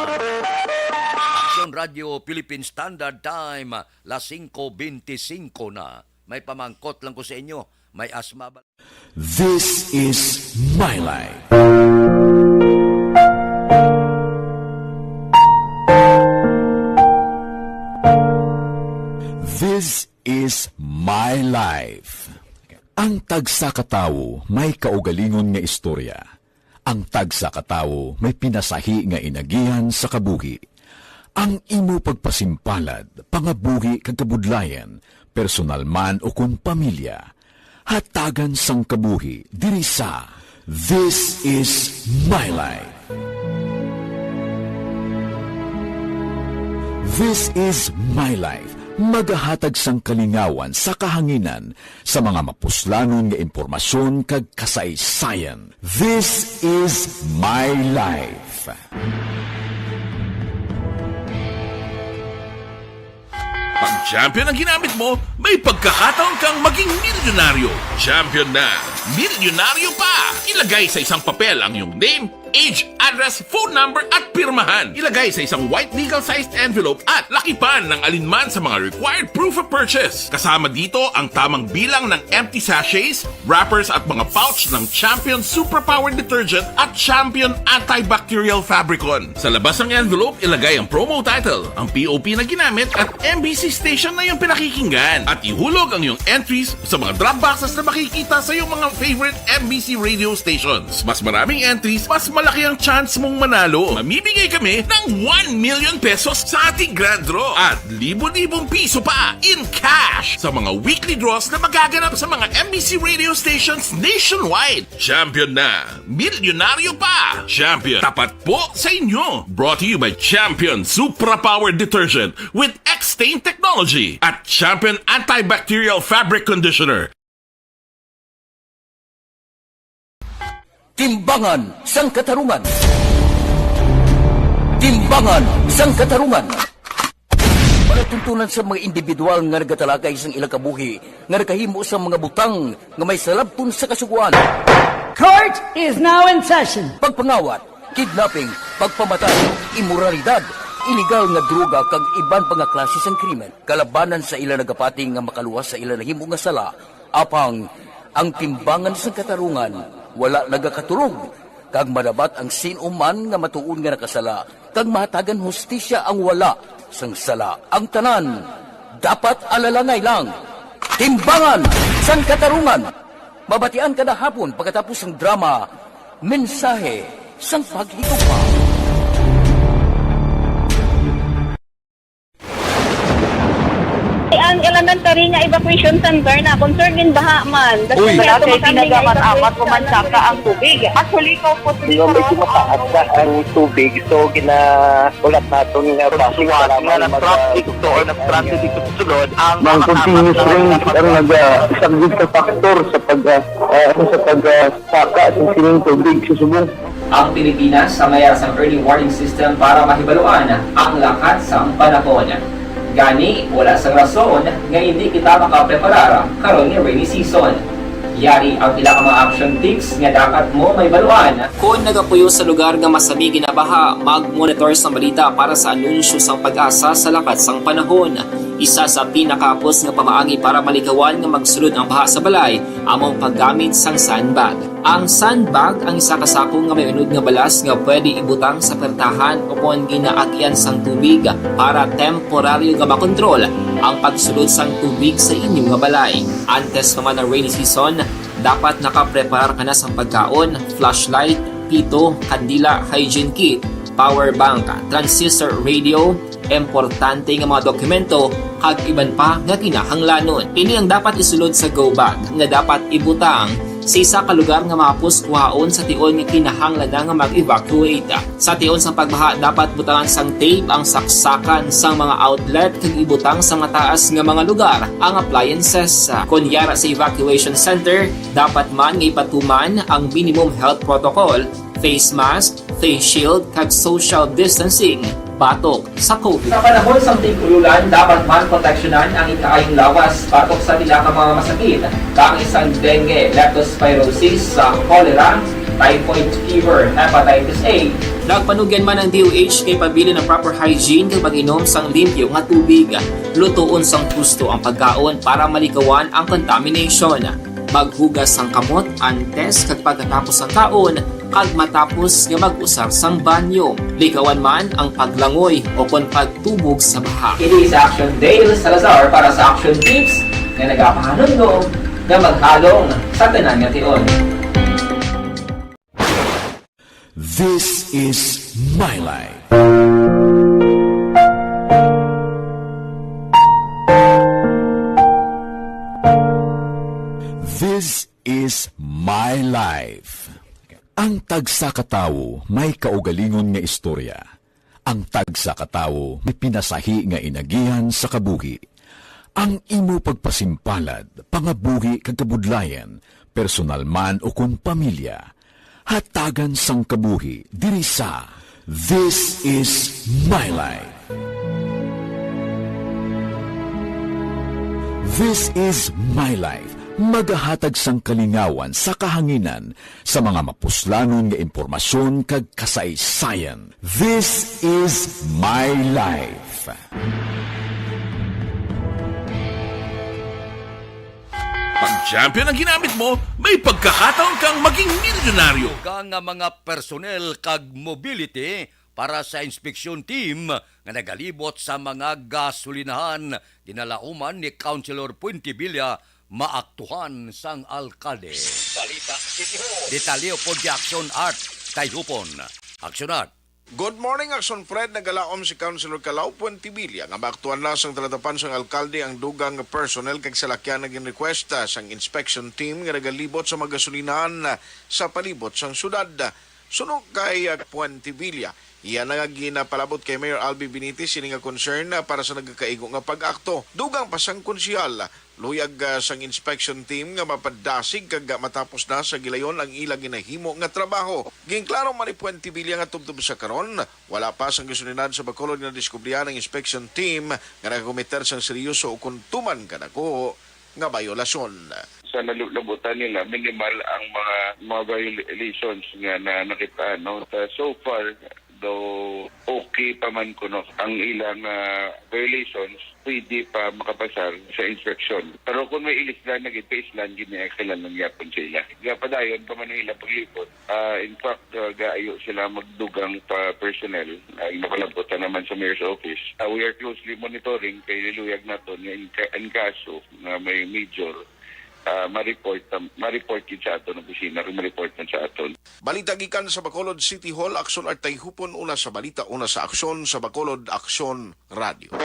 Aksyon Radio Philippine Standard Time, las singko beintisinko na. May pamangkot lang ko sa inyo. May asma ba? This is my life. This is my life. Ang tagsa ka tawo may kaugalingon nga istorya. Ang tagsa ka tawo may pinasahi nga inagihan sa kabuhi. Ang imo pagpasimpalad, pangabuhi kag kabudlayan, personal man ukon pamilya, hatagan sang kabuhi diri sa This Is My Life. This Is My Life, magahatag sang kalingawan sa kahanginan sa mga mapuslanon nga impormasyon kag kasaysayan. This Is My Life. Pag champion ang ginamit mo, may pagkakataon kang maging milyonaryo. Champion na, milyonaryo pa! Ilagay sa isang papel ang iyong name, Age, address, phone number at pirmahan. Ilagay sa isang white legal-sized envelope at lakipan ng alinman sa mga required proof of purchase. Kasama dito ang tamang bilang ng empty sachets, wrappers at mga pouch ng Champion Superpower Detergent at Champion Antibacterial Fabricon. Sa labas ng envelope, ilagay ang promo title, ang P O P na ginamit at M B C station na iyong pinakikinggan. At ihulog ang iyong entries sa mga drop boxes na makikita sa iyong mga favorite M B C radio stations. Mas maraming entries, mas malaki ang chance mong manalo. Mamimigay kami ng one million pesos sa ating grand draw at libo-libong piso pa in cash sa mga weekly draws na magaganap sa mga M B C radio stations nationwide. Champion na! Milyonaryo pa! Champion, tapat po sa inyo! Brought to you by Champion Supra Power Detergent with X-Stain Technology at Champion Antibacterial Fabric Conditioner. Timbangan sang Katarungan. Timbangan sang Katarungan. Palatuntunan sa mga individual nga nagatalakay sang ilang kabuhi nga nakahimo sang mga butang nga may salabton sa Kasugoan. Court is now in session. Pagpangawat, kidnapping, pagpamatay, imoralidad, iligal nga droga kag iban pa nga klase sang krimen. Kalabanan sa ila nagapati nga makaluwas sa ila nahimo nga sala, apang ang Timbangan sang Katarungan wala nagakatulog, kag madabat ang sin-o man nga matuod nga nakasala, kag mahatagan hustisya ang wala sang sala. Ang tanan dapat alalangay lang. Timbangan sang Katarungan. Mabatian kada hapon pagkatapos sang drama, Mensahe sang Paghigugma. Ang elementary nga evacuation center na concerned din baha man. Uy. Wala kay tinaga man amat o mansaka ang tubig. Actually, ko po medyo mataas na ang tubig. So, gina-, ulat naton nga base sa lamang na mag-, nag-traffic to or nag-transit dito sa sulod, ang mga continuous rain ang nag-saglit sa factor sa pag, ah, ah, sa pag, ah, saka sa sining tubig sa subong. Ang Pilipinas sa mayar sang early warning system para mahibaluan ang lakat sang panahon. Gani, wala sang rason nga hindi kita makapreparar karon nga rainy season. Yari ang pila ka mga action tips nga dapat mo mahibaluan. Kon nagapuyo sa lugar nga masami ginabaha, mag-monitor sang balita para sa anunsyo sang PAGASA sa lakat sang panahon. Isa sa pinakahapos nga pamaagi para malikawan nga magsulod ang baha sa balay amo ang paggamit sang sandbag. Ang sandbag ang isa ka sako nga may unod nga balas nga pwede ibutang sa pertahan o kon ginaagian sang tubig para temporaryo nga makontrol ang pagsulod sang tubig sa inyo nga balay. Antes pa man ang rainy season, dapat nakapreparar ka na sang pagkaon, flashlight, pito, kandila, hygiene kit, power bank, transistor radio, importante nga mga dokumento, kag iban pa nga kinahanglanon. Ini ang dapat isulod sa go bag nga dapat ibutang sa isa ka lugar nga mahapos kuhaon sa tion nga kinahanglan na nga mag-evacuate. Sa tion sang pagbaha, dapat butangan sang tape ang saksakan sang mga outlet kag ibutang sa mataas nga mga lugar ang appliances. Kon yara sa evacuation center, dapat man nga ipatuman ang minimum health protocol, face mask, face shield, kag social distancing batok sa COVID. Sa panahon sang tig-ululan, dapat man proteksyonan ang ikaayong lawas batok sa pila ka mga masakit, kaangay sang dengue, leptospirosis, sa cholera, typhoid fever, hepatitis A. Nagpanugyan man ang D O H kay pabilin ang proper hygiene kag pag-inom sang limpyo nga tubig. Lutoon sang husto ang pagkaon para malikawan ang contamination. Maghugas sang kamot antes kag pagkatapos sang kaon, kag matapos nga mag-usar sang banyo. Likawan man ang paglangoy o kon pagtubog sa baha. Ini si Action Dale Salazar para sa Action Tips nga nagapahanumdom nga maghalong sa tanan nga tion. This is my life. This is my life. Ang tagsa ka tawo may kaugalingon nga istorya. Ang tagsa ka tawo may pinasahi nga inagihan sa kabuhi. Ang imo pagpasimpalad, pangabuhi kag kabudlayan, personal man ukon pamilya, hatagan sang kabuhi diri sa This Is My Life. This Is My Life, Magahatag sang kalingawan sa kahanginan sa mga mapuslanon nga impormasyon kag kasaysayan. This is My Life. Pag champion ang ginamit mo, may pagkakataon kang maging milyonaryo. Ka nga mga personnel kag mobility para sa inspeksyon team nga nagalibot sa mga gasolinahan, ginalauman ni Councilor Puentevilla, maaktuhan sang alkalde. Balita City Hall. Detalye pod kay Action Art Tayhupon. Action Art. Good morning, Action Fred. Nagalaom si Councilor Calao Puentevilla nga maaktuhan na sang talatapan sang alkalde ang dugang nga personnel kag salakyan nga ginrequesta sang inspection team nga nagalibot sa mga gasolinahan sa palibot sang syudad. Suno kay, ah, Puentevilla, iya na nga ginapalabot kay Mayor Albi Benitez sini nga concern, ah, para sa nagakaigo nga pag-akto. Dugang pa sang konsehal, luyag, ah, sang inspection team nga mapadasig kag, ah, matapos na sa gilayon ang ila ginahimo nga trabaho. Ginklaro man ni Puentevilla nga tubtob sa karon, wala pa sang gasolinahan sa Bacolod nga nadiskubrihan ang inspection team nga nakakometer sang seryoso ukon tuman kadako nga bayolasyon. Sa nalu-, nabutan nila, minimal ang mga, mga violations nga na nakita, no? Ta-, so far, though okay pa man kuno ang ilang, ah, violations, pwede pa makapasar sa inspection. Pero kung may ilisdan na gid, paislan gid niya, kailan lang yapon sa ila. Gapadayon pa man ang ilang paglibot. Ah, in fact, ah, gaayo sila magdugang pa personnel. Ang napalabutan naman sa mayor's office. Ah, we are closely monitoring kay liluyag naton nga in, ka-, in kaso nga may major, ah, ma-report, um, ma-report gid sa aton opisina kung ma-report man sa aton. Balita gikan sa Bacolod City Hall, Aksyon Artay Hupon, una sa balita, una sa aksyon sa Bacolod, Aksyon Radio.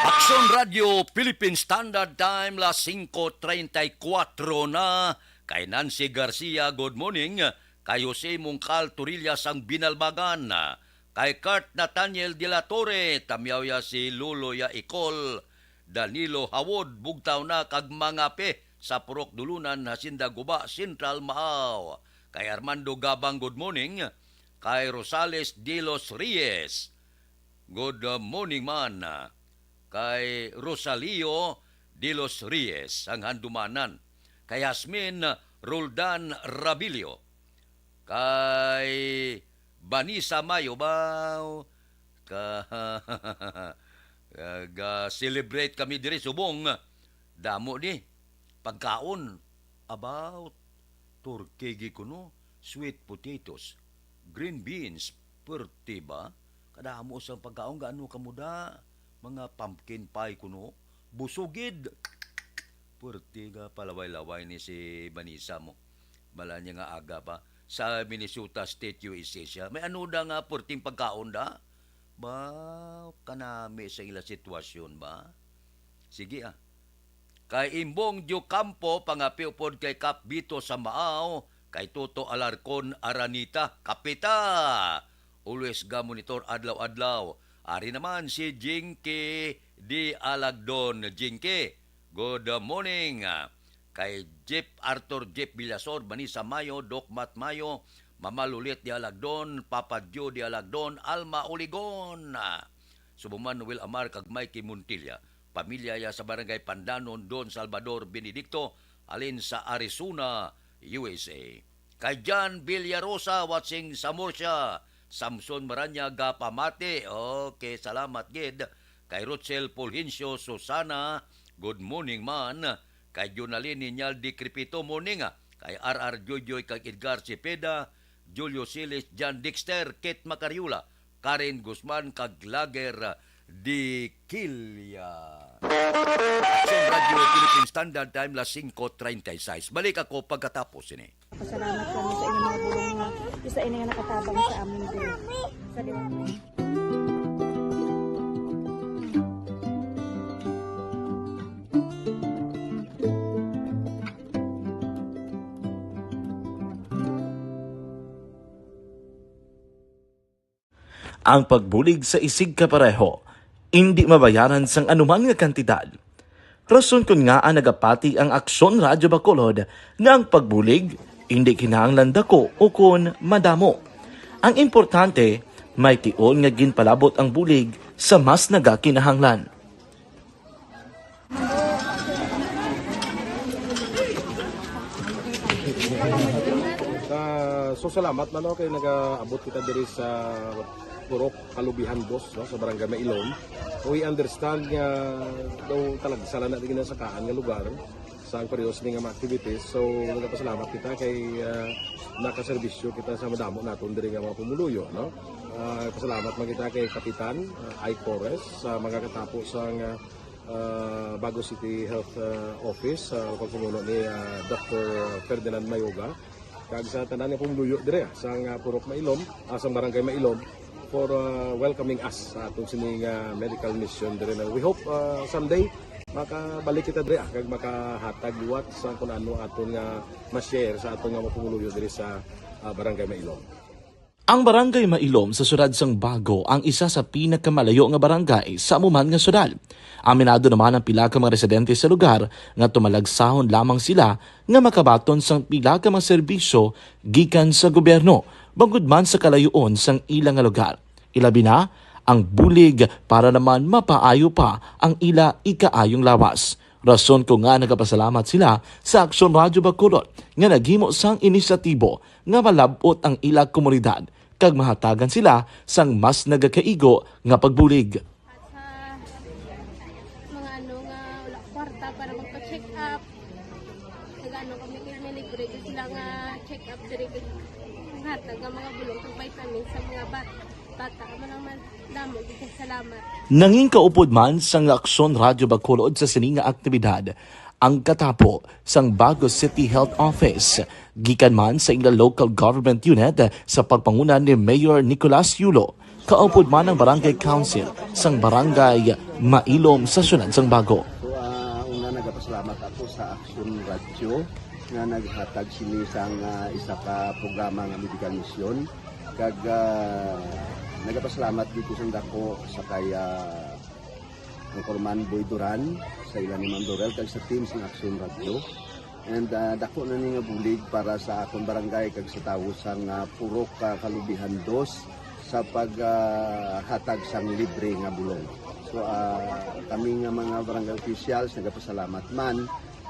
Aksyon Radio, Philippine Standard Time, las singko treinta y cuatro na. Kay Nancy Garcia, good morning. Kay Jose Mungkal Torilla sang Binalbagan. Kay Kurt Nathaniel de la Torre, tamyaw ya si Lolo ya Ikol. Danilo Hawod, bugtaw na kag mangape sa Purok Dulunan, Hacienda Guba, Central, Maaw. Kay Armando Gabang, good morning. Kay Rosales de los Reyes, good, uh, morning man. Kay Rosalio de los Reyes, ang Handumanan. Kay Jasmine Roldan Rabilio. Kay Vanessa Mayo, baw, ka-, ga-celebrate kami diri subong. Damo ni pagkaon. About turkey gi kuno, sweet potatoes, green beans, perti ba? Kadamo sang pagkaon, gaano kamo da? Mga pumpkin pie kuno, busog gid. Perti ga palaway-laway ni si Vanessa mo. Bala niya nga aga pa. Sa Minnesota State, U S A siya. May ano da nga perting pagkaon da? Ba, kanami sa ila sitwasyon ba? Sige, ah. Kay Imbong Diocampo, pangapi upod kay Kap Bito sa Maaw, kay Toto Alarcon Aranita, Kapita. Always ga monitor adlaw-adlaw. Ari naman si Jinky di Alagdon. Jinky, good morning. Kay Jeep Arthur Jeep Villasor, Vanessa Mayo, Doc Matt Mayo, Mama Lulit di Alagdon, Papa Joe di Alagdon, Alma Oligon. Subong man Noel Amar kag Mikey Montilla. Pamilya ya sa Barangay Pandanon, Don Salvador Benedicto, halin sa Arizona, U S A. Kay John Villarosa, watching sa Murcia. Samson Maranya, gapamati. Okay, salamat gid. Kay Rochelle Fulgencio Susana, good morning man. Kay Junalyn Niñal Di Crepito, morning, ah. Kay R R Joyjoy kag Edgar Cepeda, Julio Siles, John Dexter, Kate Macariola, Karen Guzman, kag Lager Di Kilia. Aksyon Radio Philippine Standard Time, las singko treinta y seis. Balik ako pagkatapos ini. Pasalamat kami sa inyong mga bulong nga isa ini nga nakatabang sa amon din. Sa liwanag. Ang pagbulig sa isigkapareho indi mabayaran sang anuman nga kantidad. Rason kon ngaa nagapati ang Aksyon Radyo Bacolod nga ang pagbulig indi kinahanglan dako ukon madamo. Ang importante, may tion nga ginpalabot ang bulig sa mas nagakinahanglan. So, salamat man, no, kay nagaabot kita diri sa Purok Kalubihan Dos, no, sa Barangay Mailom. We understand nga daw talagsa lang na di ginasakaan nga lugar sa ang pareho sini nga mga activities. So, nagapasalamat kita kay, ah, nakaserbisyo kita sa madamo naton diri nga mga pumuluyo, no? Ah, pasalamat man kita kay Kapitan, ah, Ike Torres, sa mga katapo sang, ah, ah, Bago City Health, ah, Office, sa pagpamuno ni, ah, Doctor Ferdinand Mayoga, kag sa tanan nga pumuluyo diri, ah, sang, ah, Purok Mailom, ah, sang Barangay Mailom, for, ah, welcoming us sa atong sini nga medical mission diri na. We hope, ah, someday makabalik kita diri, ah, kag makahatag liwat sa kung ano aton nga ma-share sa aton nga mga pumuluyo diri sa, ah, Barangay Mailom. Ang Barangay Mailom sa siyudad sang Bago ang isa sa pinakamalayo nga barangay sa amo man nga siyudad. Aminado naman ang pila ka mga residente sa lugar nga tumalagsahon lamang sila nga makabaton sang pila ka mga serbisyo gikan sa gobyerno, bangod man sa kalayoon sang ila nga lugar. Ilabi na ang bulig para naman mapaayo pa ang ila ikaayong lawas. Rason ko nga nagapasalamat sila sa Aksyon Radyo Bacolod nga naghimo sang inisyatibo nga malab-ot ang ila komunidad kag mahatagan sila sang mas nagakaigo nga pagbulig. At sa mga ano nga wala kwarta para magpa-check up, nag-ano kami kay may libre gyud sila nga check up diri kay hatag nga mga bulong kag vitamins sa mga bat bata. Amo lang man, damo gyud kay salamat. Nangin kaupod man sang Aksyon Radyo Bacolod sa sini nga aktibidad ang katapo sang Bago City Health Office, gikan man sa ila local government unit sa pagpanguna ni Mayor Nicolas Yulo, kaupod man ang Barangay Council sang Barangay Mailom sa siyudad sang Bago. So, ah, una, nagapasalamat ako sa Action Radio nga naghatag sini sang, ah, isa ka programa nga medical mission. Kag, ah, nagapasalamat dito sa dako sa kay, ah, Anchorman Boy Duran, sa ila ni Ma'am Dorel, kag sa team sang Action Radio. And, ah, dako na ni nga bulig para sa akon barangay kag sa tawo sang, ah, Purok, ah, Kalubihan Dos sa pag, ah, hatag sang libre nga bulong. So, ah, kami nga mga barangay officials nagapasalamat man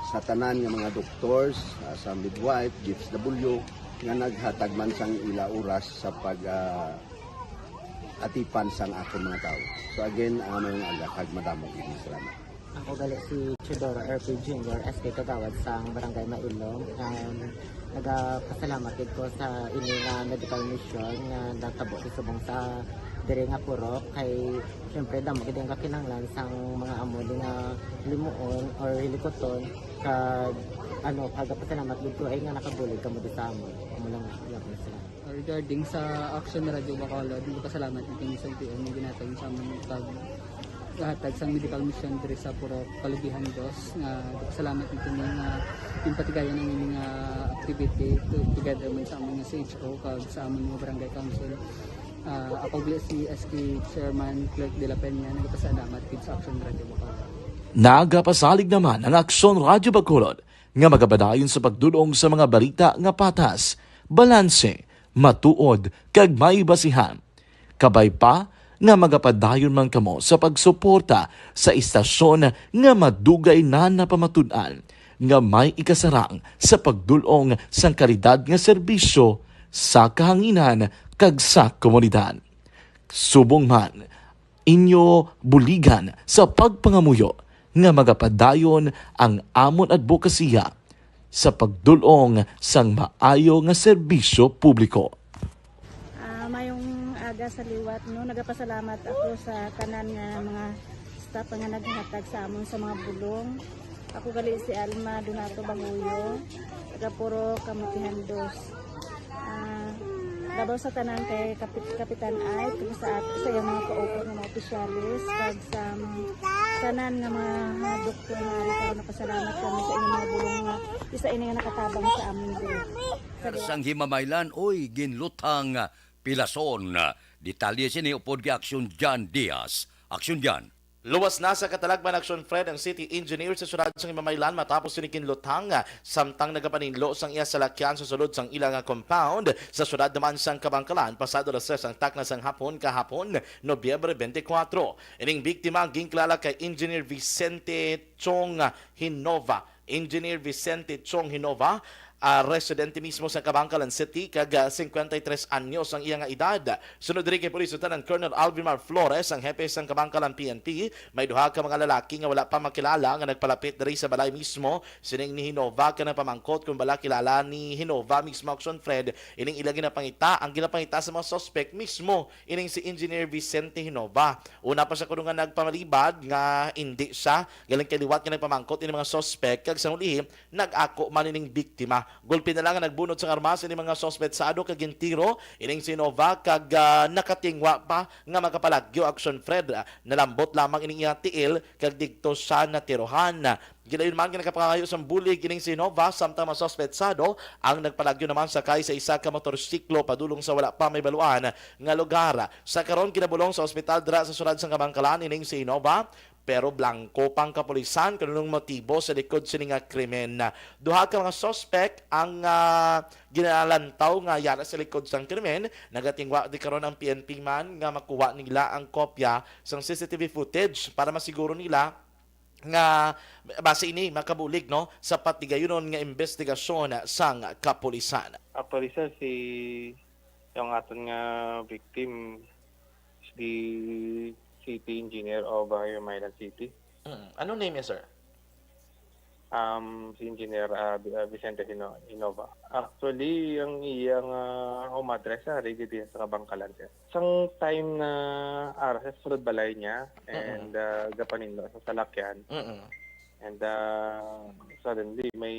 sa tanan nga mga doctors, ah, sa midwife, D S W, nga naghatag man sang ila oras sa pag, ah, atipan sang akon mga tawo. So again, ah, maayong aga kag madamo gid nga salamat. Ako gali si Teodoro R P Junior, S K Kagawad sang Barangay Mailom. Um, nagapasalamat gid ko sa ini nga medical mission nga natabo sa subong sa diri nga purok kay siyempre damo gid ang kakinahanglan sang mga amo di nga limuon or hilikuton kag ano, pagapasalamat gid ko ay nga nakabulig kamo di sa amon. Amo lang nga, salamat. Regarding sa Action Radio Bacolod, nagpasalamat na kami sa L T O nga ginatag sa amon paghatag sang medical mission diri sa Purok Kalubihan Dos. Nga nagpasalamat na kami nga ginpatigayon ang ini nga activity to, together man sa amon nga C H O kag sa amon nga barangay council. Ah, ako gali si S K Chairman Clerk de la Peña, nagpasalamat gid sa Action Radio Bacolod. Nagapasalig naman ang Action Radio Bacolod nga magapadayon sa pagdul-ong sa mga balita nga patas, balanse, matuod, kag may basihan. Kabay pa nga magapadayon man kamo sa pagsuporta sa istasyon nga madugay na napamatud-an nga may ikasarang sa pagdul-ong sang kalidad nga serbisyo sa kahanginan kag sa komunidad. Subong man, inyo buligan sa pagpangamuyo nga magapadayon ang amon adbokasiya sa pagdul-ong sang maayo nga serbisyo publiko. Ah, mayong aga sa liwat, no? Nagapasalamat ako sa tanan nga mga staff nga naghatag sa amon sa mga bulong. Ako gali si Alma Donato Banguyo, taga Purok Kamutihan Dos. Ah, labaw sa tanan kay Kapit-, Kapitan Ike, kag sa at-, sa iyang mga kaupod nga mga opisyalis, kag sa, um, tanan nga mga, ah, doktor nga ari karon, nagapasalamat kami sa inyong mga bulong nga isa ini nga nakatabang sa amin diri. Sang Himamaylan, oy, ginluthang pilason. Detalye sini upod kay Aksyon Jan Diaz. Aksyon Jan. Luwas na sa katalagman, Action Fred, ang city engineer sa siyudad sang Himamaylan matapos sini ginluthang, samtang nagapaninlo sang iya salakyan sa sulod sang ila nga compound sa siyudad naman sang Kabankalan pasado alas tres ang takna sang hapon kahapon, Nobyembre twenty-four. Ining biktima ginkilala kay Engineer Vicente Chong Hinova. Engineer Vicente Chong Hinova, ah, residente mismo sa Kabankalan City, kag, ah, cincuenta y tres anyos ang iya nga edad. Sunod diri kay Police Lieutenant Colonel Alvimar Flores, ang hepe sang Kabankalan P N P, may duha ka mga lalaki nga wala pa makilala nga nagpalapit diri sa balay mismo sining ni Hinova, kag nagpamangkot kung bala kilala ni Hinova mismo, Action Fred, ining ila ginapangita, ang ginapangita sa mga suspect mismo, ining si Engineer Vicente Hinova. Una pa siya kuno nga nagpamalibad nga indi siya, galing kay liwat nga nagpamangkot ini mga suspect, kag sa huli, nag-ako man ining biktima. Gulpi na lang nga nagbunot sang armas ini mga suspetsado kag gintiro ining si Hinova kag, ah, nakatingwa pa nga makapalagyo, Action Fred. Ah, nalambot lamang ining iya tiil kag didto siya natirohan. Gilayon man nga nakapangayo sang bulig ining si Hinova, samtang mga suspetsado ang nagpalagyo naman sakay sa isa ka motorsiklo padulong sa wala pa mahibaluan nga lugar. Sa karon, ginabulong sa ospital dira sa siyudad sang Kabankalan ining si Hinova. Pero blanko pa ang kapulisan kon anong motibo sa likod sini nga krimen. Duha ka mga suspek ang, ah, ginalantaw nga yara sa likod sang krimen. Nagatingwa di karon ang P N P man nga makuha nila ang kopya sang C C T V footage para masiguro nila nga basi ini makabulig, no, sa patigayunon nga imbestigasyon sang kapulisan. Actually, sir, si, yung aton nga victim is the city engineer of, uh, Hermayan City. Mm. Anong name niya, sir? Um, si Engineer, uh, Vi-, uh, Vicente Hino-, Hinova. Actually, ang iyang, uh, home address, ah, ready din sa Kabangkalan, sir. Sang time na ara sa sulod balay niya, mm, and, uh, gapaninlo sa salakyan. Mm. And, uh, suddenly, may,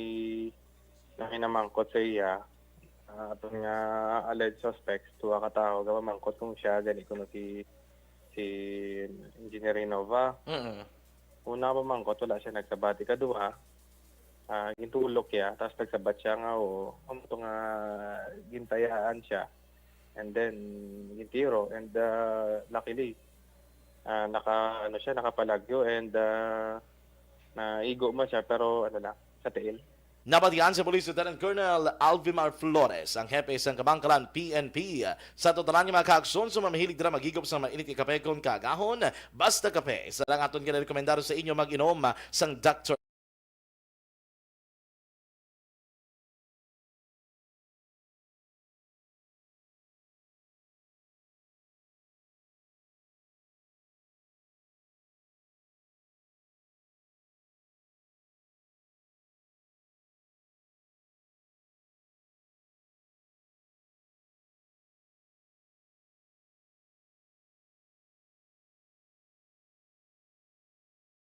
may namangkot sa iya. Ah, aton nga alleged suspects, duha ka tawo, gapamangkot kung siya gani kuno si, si Engineer Hinova. Mm. Una nga pamangkot, wala siya nagsabat. Ikaduha, ah, gintulok siya, tapos nagsabat siya nga oo. Amo to nga gintayaan siya. And then, gintiro. And, ah, luckily, ah, naka, ano siya, nakapalagyo. And, ah, naigo man siya, pero ano lang, sa tiil. Nabatian si Police Lieutenant Colonel Alvimar Flores, ang hepe sang Kabangkalan P N P, sa totalan nga mga kaaksyon sa mga mahilig dira maghigop sa mainit nga kape kon kaagahon. Basta Kape, isa lang aton ginarekomendar sa inyo mag-inom sang Doctor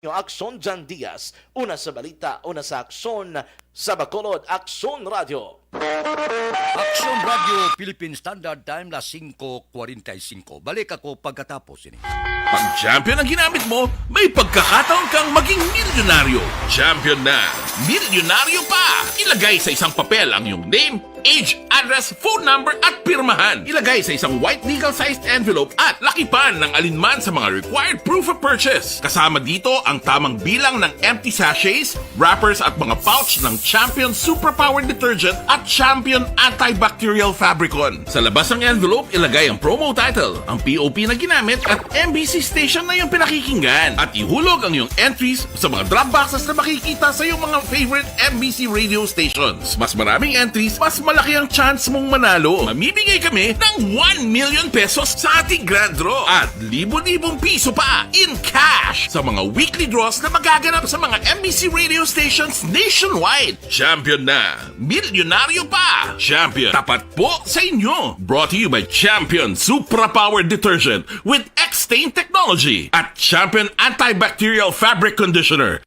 Aksyon Jan Diaz, una sa balita, una sa aksyon, sa Bacolod, Aksyon Radio. Aksyon Radio, Philippine Standard Time, las singko kwarenta y singko. Balik ako pagkatapos ini. Pag champion ang ginamit mo, may pagkakataon kang maging milyonaryo. Champion na, milyonaryo pa! Ilagay sa isang papel ang iyong name, age, address, phone number, at pirmahan. Ilagay sa isang white legal-sized envelope at lakipan ng alinman sa mga required proof of purchase. Kasama dito ang tamang bilang ng empty sachets, wrappers, at mga pouch ng Champion Superpower Detergent at Champion Antibacterial Fabricon. Sa labas ng envelope, ilagay ang promo title, ang P O P na ginamit, at M B C station na iyong pinakikinggan. At ihulog ang iyong entries sa mga drop boxes na makikita sa iyong mga favorite M B C radio stations. Mas maraming entries, mas malaki ang chance mong manalo. Mamimigay kami ng one million pesos sa ating grand draw at libo-libong piso pa in cash sa mga weekly draws na magaganap sa mga M B C radio stations nationwide. Champion na! Milyonaryo pa! Champion, tapat po sa inyo! Brought to you by Champion Supra Power Detergent with X-Stain Technology at Champion Antibacterial Fabric Conditioner.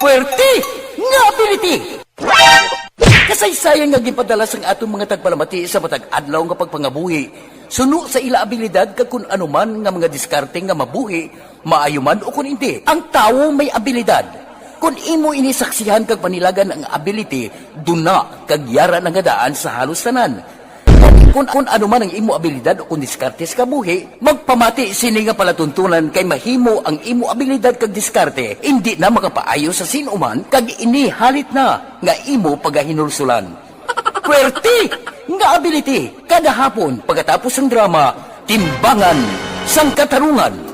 Puwerte nga ability! Kasaysayan nga ginpadala sang aton mga tagpalamati sa matag adlaw nga pagpangabuhi, suno sa ila abilidad kag kun ano man nga mga diskarte nga mabuhi, maayo man o kun indi. Ang tawo may abilidad. Kun imo ini saksihan kag panilagan ang ability, duna kag yara na nga daan sa halos tanan. Kun, kun ano man ang imo abilidad o kun diskarte sa kabuhi, magpamati sini nga palatuntunan kay mahimo ang imo abilidad kag diskarte indi na makapaayo sa sin-o man kag ini halit na nga imo pagahinulsulan. Puwerte nga ability kada hapon pagkatapos sang drama, Timbangan sang Katarungan.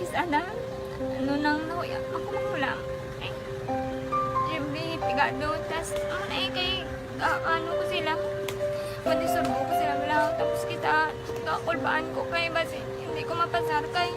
Sana, ano nang nahuya ako manghulam. Ay, every pigado, tas, ano na eh, kay, ah, ano ko sila, madisturbo ko sila, wala, tapos kita, kakulbaan ko kay, basi, hindi ko mapasar kay.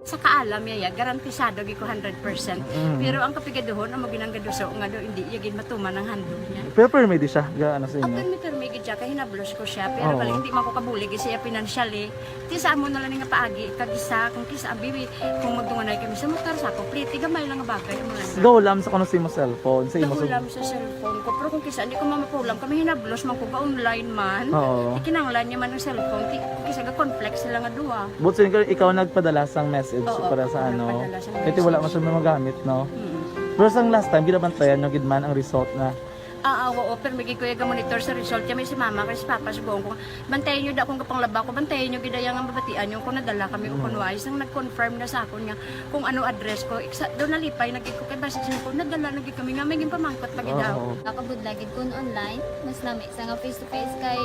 Sa kaalam niya, ya, garantisado gid ko hundred percent. Mm. Pero ang kapigaduhon, amo gid ang gaduso nga do, hindi niya gid matuman ang handog niya. Pero permi di siya, ga, ano sa inyo? Permi, permi gid siya, kay hinablos ko siya. Pero Oo. bali, hindi man ko kabulig siya financially. Ti sa amo na lang nga paagi, kag isa, kung kisa, abi, kung magdunganay kami sa motor, sa ako, pliti, gamay lang nga bagay, amo lang. Gahulam sa kuno sa imo cellphone, sa imo sa Gahulam sa cellphone ko. Pero kung kisa, hindi ko mamapahulam, kami hinablos man ko, ga-online man. Oo. Ikinanglan niya man ang cellphone, ti, kung kisa, ga-conflict sila nga duha. But sin-, ikaw nagpadala sang message Oo, para sa ako ano? nagpadala sang Kaya ti wala message. man siya magamit, no? Mm. Pero sang last time, ginabantayan nyo gid man ang result na Ah, ah, oo, pero may gid ko yung monitor sa result. Kami si mama, kay si papa, si buong ko. Bantayan nyo da kung kapanglaba ko, bantayan nyo gid ang mabatian nyo kung nadala kami o Mm. kung wais. Nang nag-confirm na sa akon nga kung ano address ko, iksa, doon nalipay na gid ko kay basta siya ko, nadala na gid kami nga may ginpamangkot pa gid daw. Oo. Nakabudla gid kun online, mas nami sa nga face to face kay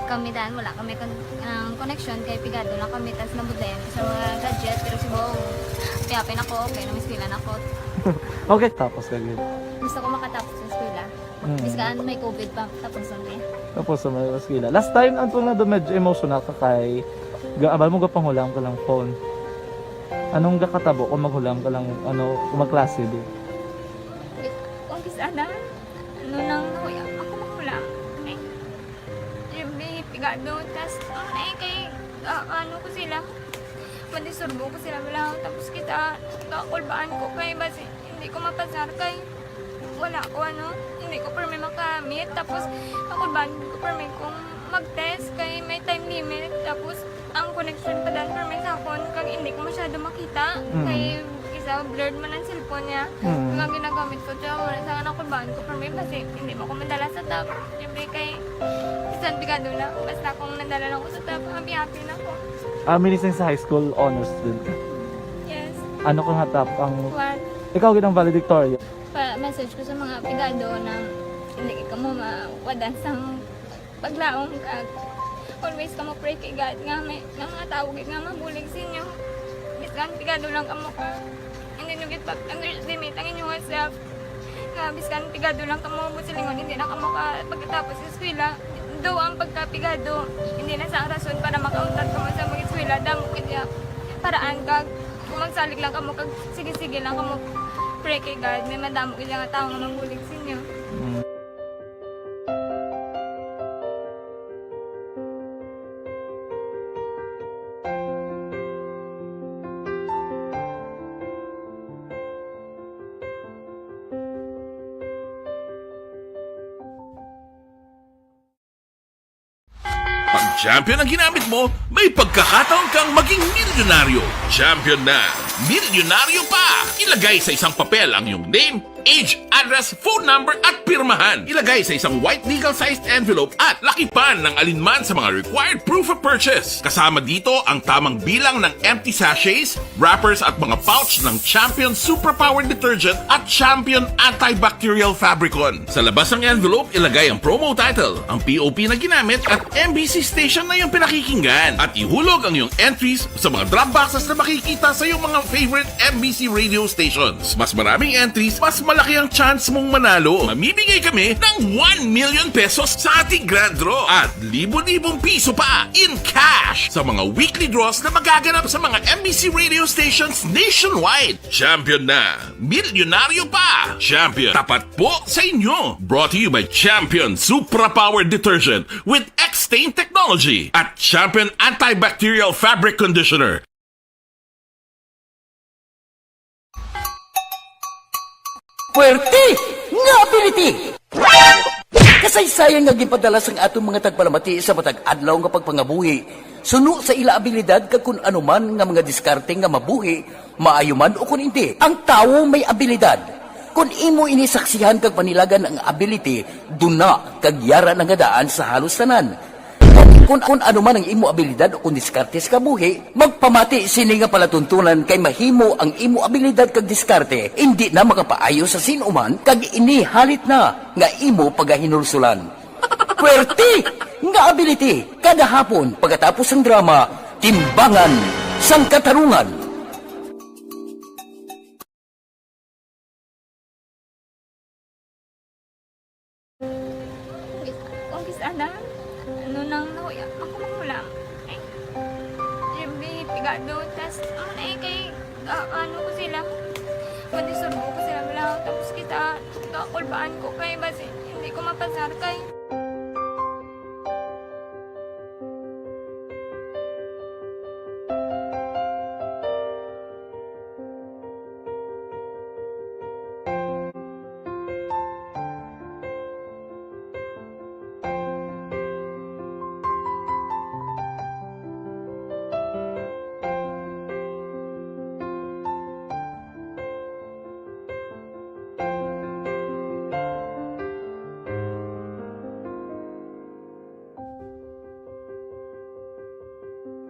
kami dan wala kami kon-, ang connection kay pigado lang kami tas nabudlayan ko sa mga gadget pero si Bong, happy na ko, okay na, miskilan ako. Okay, tapos ka gid. Gusto ko makatapos sa eskwela. Mm. Bisan may covid pa, tapos ang niya. Tapos sa may eskwela. Last time, ang tunga do medyo emotional ka kay ga-, abal mo gapanghulam ka lang phone. Anong gakatabo kung maghulam ka lang, ano, kung magklase di? Kung kis-, ano, ano nang nahuya ako manghulam. Ay, every pigado, tas, ano na eh, kay, ah, ano ko sila, madisturbo ko sila, wala, tapos kita, kakulbaan ko kay, basi, hindi ko mapasar kay, wala ko, ano, hindi ko permi makamit. Tapos, ako ba, hindi ko permi kung mag-test kay may time limit. Tapos, ang connection pa dan permi sa akon, kag hindi ko masyado makita. Mm. Kay, isa, blurred man ang cellphone niya. Mm. Kag ang ginagamit ko, tiyo, wala sa anak ko, baan ko permi, basi, hindi mo ko madala sa top. Siyempre, kay, bisan pigado na, basta kung nadala lang ko sa top, happy-happy na ko. Ah, minising sa high school, honor student ka? Yes. Ano ka nga top ang One. Ikaw gid ang valedictorian. Pa-message ko sa mga pigado na hindi ka mo mawadan sang paglaom kag always ka mo pray kay God nga may, nga mga tawo gid nga mabulig sa inyo. Bisan pigado lang kamo ka, hindi nyo gid pag-underestimate ang inyong self. Nga bisan pigado lang kamo mo silingon, hindi na kamo ka pagkatapos sa eskwela. Do ang pagkapigado, hindi na sa rason para makauntat kamo sa mag-eskwela. Damo gid ya paraan kag kung magsalig lang kamo kag sige-sige lang kamo pray kay God, may madamo gid nga tawo nga mabulig sa inyo. Mm. Pag champion ang ginamit mo, may pagkakataon kang maging milyonaryo. Champion na, milyonaryo pa! Ilagay sa isang papel ang iyong name, age, address, phone number, at pirmahan. Ilagay sa isang white legal-sized envelope at lakipan ng alinman sa mga required proof of purchase. Kasama dito ang tamang bilang ng empty sachets, wrappers, at mga pouch ng Champion Suprapower Detergent at Champion Antibacterial Fabricon. Sa labas ng envelope, ilagay ang promo title, ang P O P na ginamit, at M B C station na iyong pinakikinggan. At ihulog ang iyong entries sa mga drop boxes na makikita sa iyong mga favorite M B C radio stations. Mas maraming entries, mas malaki ang chance mong manalo. Mamimigay kami ng one million pesos sa ating grand draw at libo-libong piso pa in cash sa mga weekly draws na magaganap sa mga M B C radio stations nationwide. Champion na! Milyonaryo pa! Champion, tapat po sa inyo! Brought to you by Champion Supra Power Detergent with X-Stain Technology at Champion Antibacterial Fabric Conditioner. Puwerte nga ability! Kasaysayan nga ginpadala sang aton mga tagpalamati sa matag adlaw nga pagpangabuhi, suno sa ila abilidad kag kun ano man nga mga diskarte nga mabuhi, maayo man o kun indi. Ang tawo may abilidad. Kun imo ini saksihan kag panilagan ang ability, duna kag yara na nga daan sa halos tanan. Kung, kung ano man ang imo abilidad o kung diskarte sa kabuhi, magpamati sini nga palatuntunan kay mahimo ang imo abilidad kag diskarte indi na makapaayo sa sin-o man kag ini halit na nga imo pagahinulsulan. Puwerte nga ability kada hapon pagkatapos sang drama, Timbangan sang Katarungan. Kung kis-a na, ano nang nahuya, makumakulang. Ay, Jimmy, pigado, tas, ano na eh, kay, ah, ano ko sila, madisurbo ko sila, wala, tapos kita, kakulbaan ko kay, basi, hindi ko mapasar kay.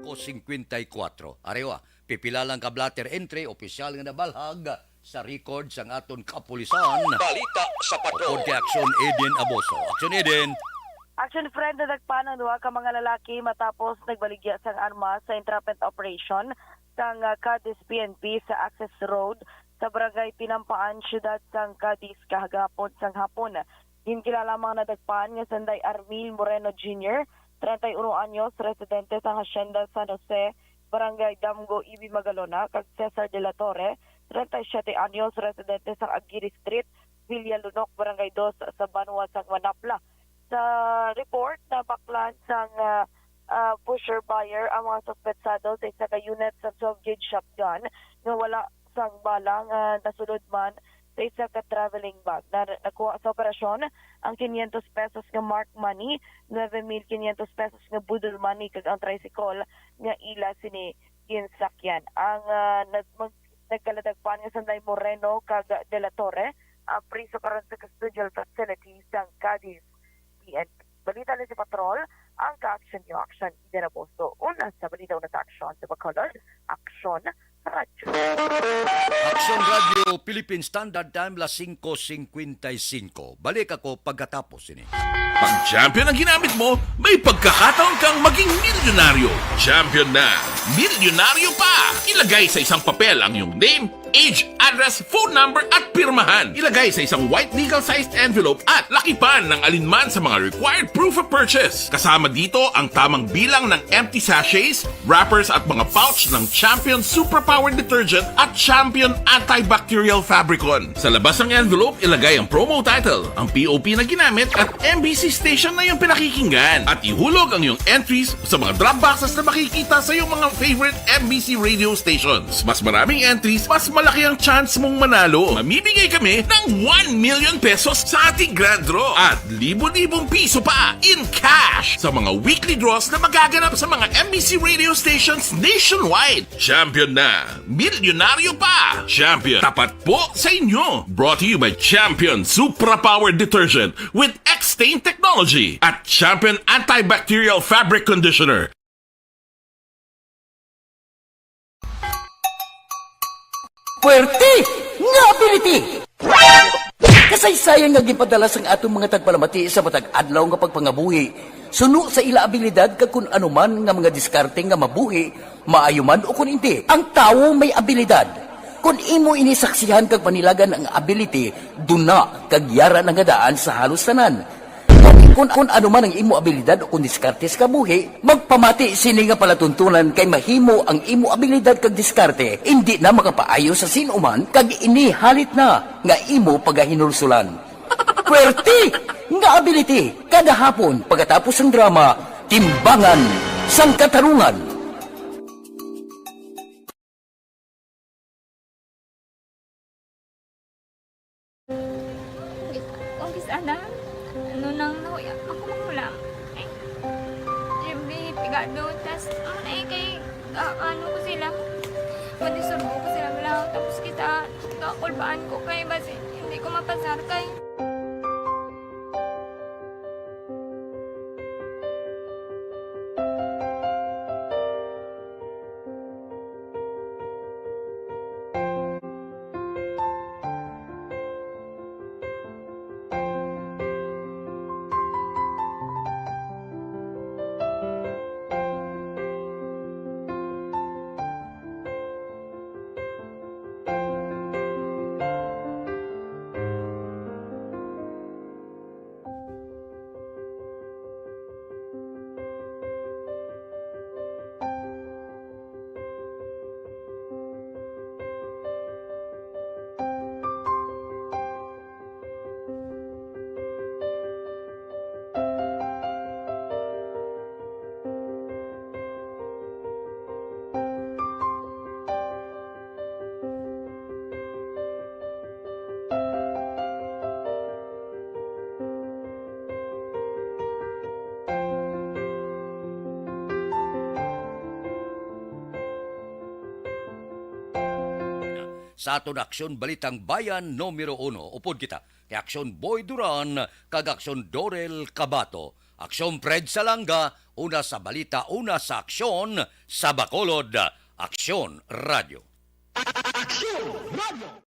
Ko singkwenta y kwatro. Arewa, pipila lang ka blotter entry, opisyal nga nabalhag sa record sang aton kapulisan. Balita sa Patrol. Upod kay Action Eden Aboso. Action Eden. Action Fred, nadakpan ang duha ka mga lalaki matapos nagbaligya sang armas sa entrapment operation sang, ah, Cadiz P N P sa Access Road sa Barangay Tinampaan, siyudad sang Cadiz, kahagahapon sang hapon. Ginkilala ang mga nadakpan nga sanday Armil Moreno Junior, treinta y uno anyos, residente sa Hacienda San Jose, Barangay Damgo, Ibi Magalona, kag Cesar de la Torre, treinta y siete anyos, residente sa Aguirre Street, Villa Lunok, Barangay Dos, sa banwa sang Manapla. Sa report, nabaklan sang, ah, ah, pusher buyer ang mga suspetsado sa isa ka unit sa twelve gauge shotgun nga wala sang bala nga nasulod man sa isa ka traveling bag. Na, nakuha sa operasyon ang quinientos pesos nga marked money, nuebe mil quinientos pesos nga boodle money, kag ang tricycle nga ila sini ginsakyan. Ang, ah, nag-, mag-, nagkaladakpan nga sanday Moreno kag De La Torre, ah, priso karon sa custodial facility sang Cadiz P N P. Balita ni si Patrol, ang ka-action niyo, Action Eden Aboso. Una sa balita, una sa aksyon sa Bacolod, Action Radyo. Action Radyo, Philippine Standard Time, las singko singkwenta y singko. Balik ako pagkatapos sini. Pag champion ang ginamit mo, may pagkakataon kang maging milyonaryo. Champion na, milyonaryo pa! Ilagay sa isang papel ang iyong name, age, address, phone number, at pirmahan. Ilagay sa isang white legal-sized envelope at lakipan ng alinman sa mga required proof of purchase. Kasama dito ang tamang bilang ng empty sachets, wrappers, at mga pouch ng Champion Suprapower Detergent at Champion Antibacterial Fabricon. Sa labas ng envelope, ilagay ang promo title, ang P O P na ginamit, at M B C station na iyong pinakikinggan. At ihulog ang iyong entries sa mga drop boxes na makikita sa iyong mga favorite M B C radio stations. Mas maraming entries, mas Laki ang chance mong manalo. Mamimigay kami ng one million pesos sa ating grand draw at libo-libong piso pa in cash sa mga weekly draws na magaganap sa mga M B C radio stations nationwide. Champion na, milyonaryo pa. Champion, tapat po sa inyo. Brought to you by Champion Supra Power Detergent with X-Stain Technology at Champion Antibacterial Fabric Conditioner. Puwerte nga ability! Kasaysayan nga ginpadala sang aton mga tagpalamati sa matag adlaw nga pagpangabuhi, suno sa ila abilidad kag kun ano man nga mga diskarte nga mabuhi, maayo man o kun indi. Ang tawo may abilidad. Kun imo ini saksihan kag panilagan ang ability, duna kag yara na nga daan sa halos tanan. Kung, kung ano man ang imo abilidad o kung diskarte sa kabuhi, magpamati sini nga palatuntunan kay mahimo ang imo abilidad kag diskarte indi na makapaayo sa sin-o man kag ini halit na nga imo pagahinulsulan. Puwerte nga ability kada hapon pagkatapos sang drama, Timbangan sang Katarungan. Kung sana, ano nang nahuya ako magulang. Eh, Jimmy, pigado, tas, ano na eh, kay, ah, ano ko sila, pwede surbo ko sila, wala, tapos kita, kakulbaan ko kay, basi, hindi ko mapasar kay. Sa aton Aksyon Balitang Bayan numero uno, upod kita kay Aksyon Boy Duran kag Aksyon Dorel Cabato, Aksyon Fred Salanga, una sa balita, una sa aksyon, sa Bacolod, Aksyon Radio. Aksyon Radio.